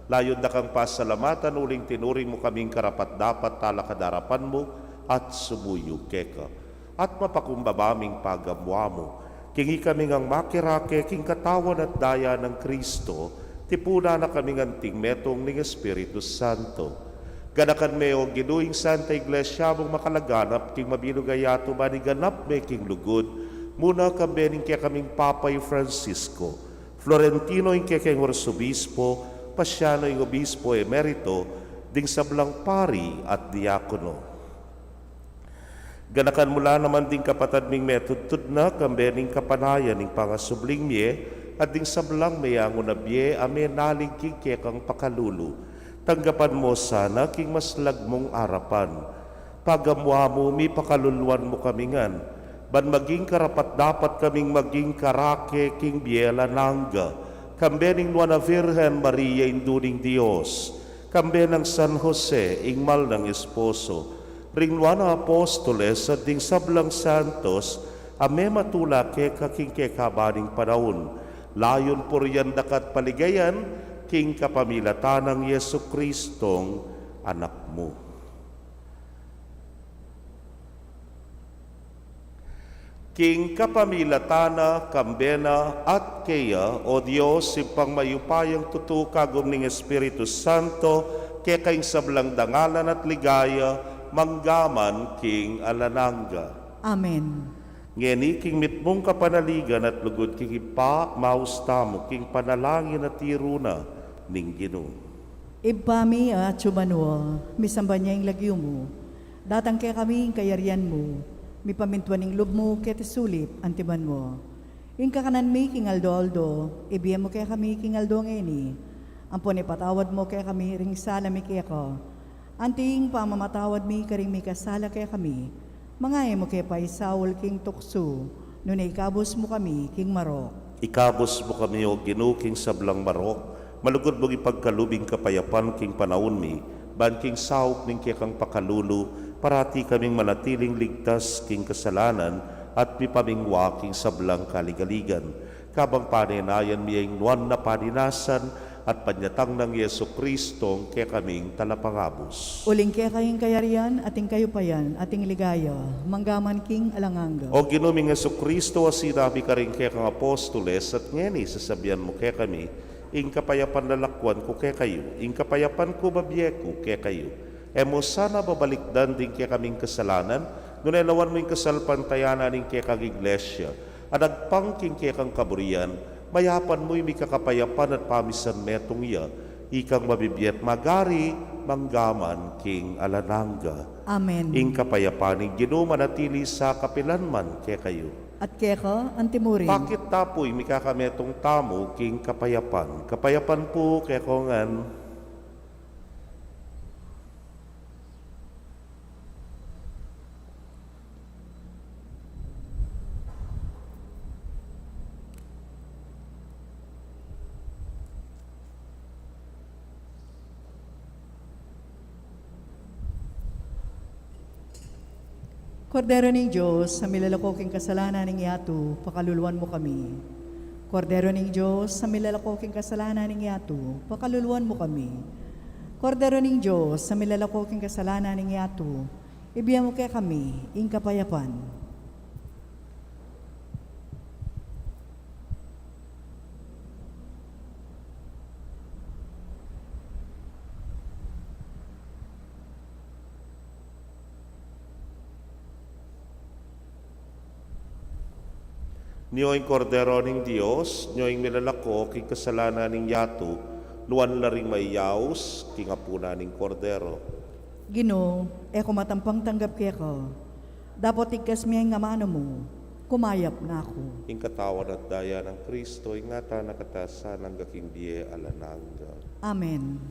Layun da kang pasalamatan uling tinuring mu kaming karapat-dapat talakad king arapan mu at sumuyu keka. At mapakumbaba ming pagamuan mu king ikami ngang makirake king katawan at daya nang Kristo, tipunan na kaming anting metung ning Espiritu Santo. Ganakan me, O Ginu, ing Santa Iglesia mung makalaganap king mabilug a yatu, ban iganap me king lugud, muna kambe ning kekaming Papa i Francisco, Florentino ing kekeng Arsobispo, Paciano ing Obispo Emerito, ding sablang pari at diakono. Ganakan mu la naman ding kapatad ming metudtud na, kambe ning kapanayan ning pangasubling mie, at ding sablang meyangu na bie a menalig king kekang pakalulu. Tanggapan mu sana king maslag mung arapan. Pagamuan mu, mipakaluluan mu kami ngan, ban maging karapat-dapat kaming maging karake king bie alang angga, Kambe ning Nuan a Virgen Maria, Indu ning Dios, kambe nang San Jose, ing mal nang esposo, ring nuan a apostoles, at ding sablang santos a mematula keka king kekaban ning panaun, layun purian daka at paligayan king kapamilatan nang Jesucristong Anak mu. King kapamilatan na, kambe na, at keya, o Dios, Ibpang mayupayang tutu, kagum ning Espiritu Santo, keka ing sablang dangalan at ligaya, mangga man king alang angga. Amen. Ngeni king mitmung kapanaligan at lugud king Ibpa, maus tamu king panalangin a tiru na ning Ginu. Ibpa mi, a atsu banua, misamban ya ing lagyu mu. Datang kekami ing kayarian mu, mipamintuan ing lub mu keti sulip anti banua. Ing kakanan mi king aldo-aldo, ibie mu kekami king aldo ngeni. Ampon ipatawad mu kekami ring sala mi keka, anti ing pamamatawad mi karing mikasala kekami. Manga e mu ke paisaul king tuksu, nune ikabus mu kami king marok. Ikabus mu kami, o Ginu, king sablang marok, malugud mung ipagkalub ing kapayapan king panaun mi, ban king saup ning kekang pakalulu, parati kaming manatiling ligtas king kasalanan at mipamingwa king sablang kaligaligan. Kabang panenayan mi ing nuan a paninasan at panyatang nang Jesucristong kekaming Talapangabus. Uling keka ing kayarian, at ing kayupayan, at ing ligaya, mangga man king alang angga. O Ginu ming Jesucristo, a sinabi karing kekang apostoles, at ngeni sasabian mu kekami, ing kapayapan lalakwan ku kekayu, ing kapayapan ku babie ku kekayu. E mu sana babalikdan ding kekaming kasalanan, nune lawan mu ing kasalpantayanan ning kekang Iglesia, a nagpang king kekang kaburian, mayapan mu ing mikakapayapan at pamisan metung ya, ikang mabibie at magari, mangga man king alang angga. Amen. Ing kapayapan ning Ginu manatili sa kapilan man kekayu. At keka anti murin. Pakit ta pu ing mikakametung tamu king kapayapan. Kapayapan pu kekongan. Kordero ning Dios, a milalako king kasalanan ning yatu, pakaluluan mu kami. Kordero ning Dios, a milalako king kasalanan ning yatu, pakaluluan mu kami. Kordero ning Dios, a milalako king kasalanan ning yatu, ibie mu kekami ing kapayapan. Nyo ing Kordero ning Dios, nyo ing milalako king kasalanan ning yatu, nuan la ring mayaus king apunan ning Kordero. Ginu, e ku matampang tanggap keka, dapot igkas me ing amanu mu, kumayap na ku. Ing katawan at daya nang Kristo, ingatan na katamu sa nang anggang bie alang angga. Amen.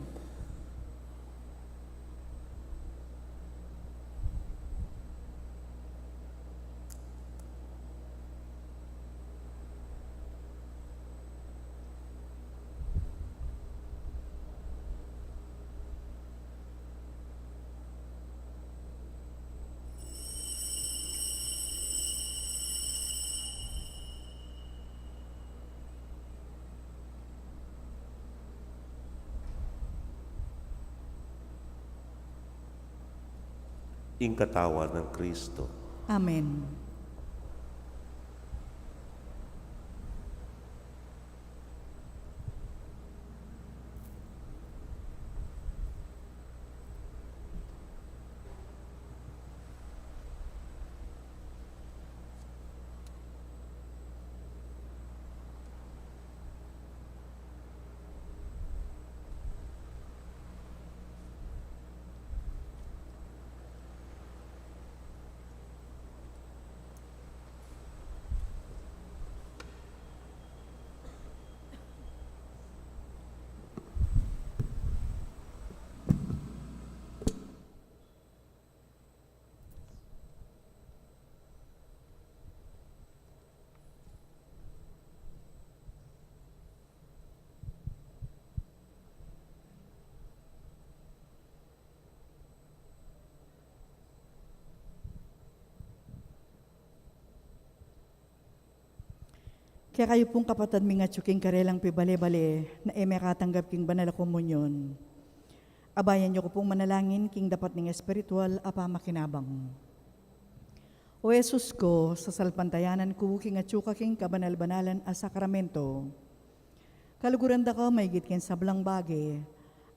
Ing katawan nang Kristo. Amen. Kekayu pung kapatad ming atyu king karelang pibale-bale na e mekatanggap king banal a komunyon, abayan yu ku pung manalangin king dapat ning espiritual a pamakinabang. O Jesus ku, sasalpantayanan ku king atyu ka king kabanal-banalan a sakramento. Kaluguran da ka maigit king sablang bage,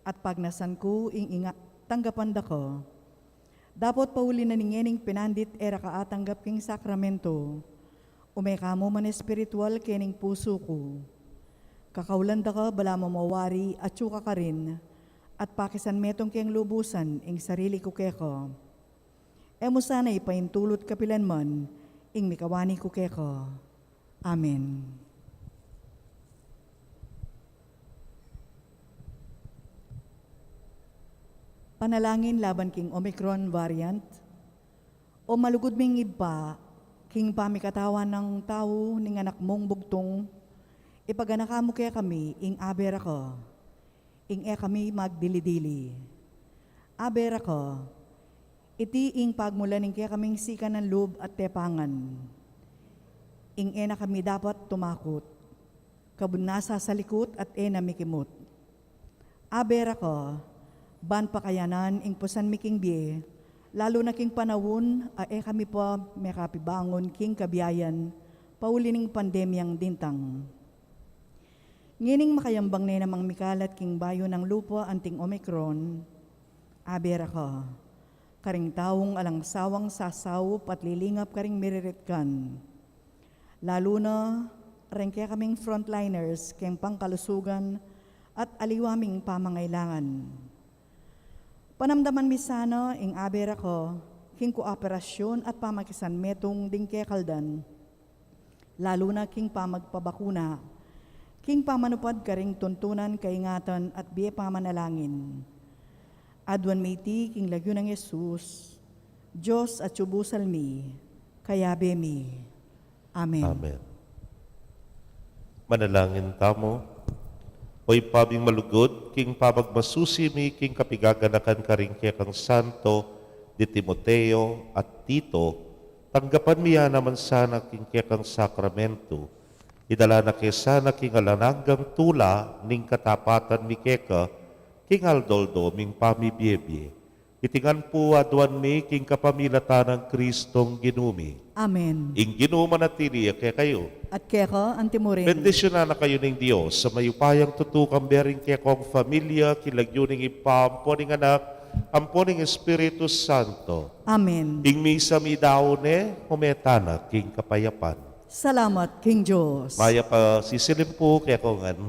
at pagnasan ku ing inga tanggapan da ka. Dapot pauli na ning ngening pinandit e ra ka atanggap king sakramento, ume ka mu man espiritual kening pusu ku. Kakaulan da ka balamu mawari atyu ka karin, at pakisan metung keng lubusan ing sarili ku keka. E mu sana ipaintulut kapilan man ing mikawani ku keka. Amen. Panalangin laban king Omicron variant. O malugud ming Ibpa, king pamikatawan nang tau ning Anak mung bugtung, ipaganaka mu kekami ing Abe Raka, ing e kami magdili-dili. Abe Raka, iti ing pagmulan ning kekaming sikanan lub at tepangan, ing e na kami dapat tumakut, kabud nasa salikut at e na mikimut. Abe Raka, ban pakayanan ing pusan mi king bie, lalu na king panaun a e kami pa mekapibangun king kabiayan pauli ning pandemyang dintang. Ngening makayambang ne namang mikalat king bayu nang lupa anting Omicron, Abe Raka, karing taung alang sawang sasaup at lilingap karing miriritkan, lalu na reng kekaming frontliners keng pangkalusugan at aliwa ming pamangailangan. Panamdaman mi sana ing Abe Raka king kooperasyun at pamakisanmetung ding kekaldan, lalu na king pamagpabakuna, king pamanupad karing tuntunan kaingatan at bie pamanalangin. Aduan mi iti king lagyu nang Jesus, Dios atyu busal mi, kayabe mi. Amen. Amen. Manalangin tamu. O Ibpa ming malugud, king pamagmasusi mi king kapigaganakan karing kekang santo di Timoteo at Tito, tanggapan mi ya naman sana king kekang sakramentu. Idala na ke sana king alang anggang tula ning katapatan mi keka, king aldo-aldo ming pamibiebie. Iti ngan pu aduan mi king kapamilatan nang Kristong Ginu mi. Amen. Ing Ginu manatili ya kekayu. At keka antimurin. Bendisyunan na kayu ning Dios a mayupayang tutu, kambe ring kekong familia, king lagyu ning Ibpa, ampo ning Anak, ampo ning Espiritu Santo. Amen. Ing misa mi daun ne, ume tana king kapayapan. Salamat king Dios. Mayap a sisilim pu kekongan.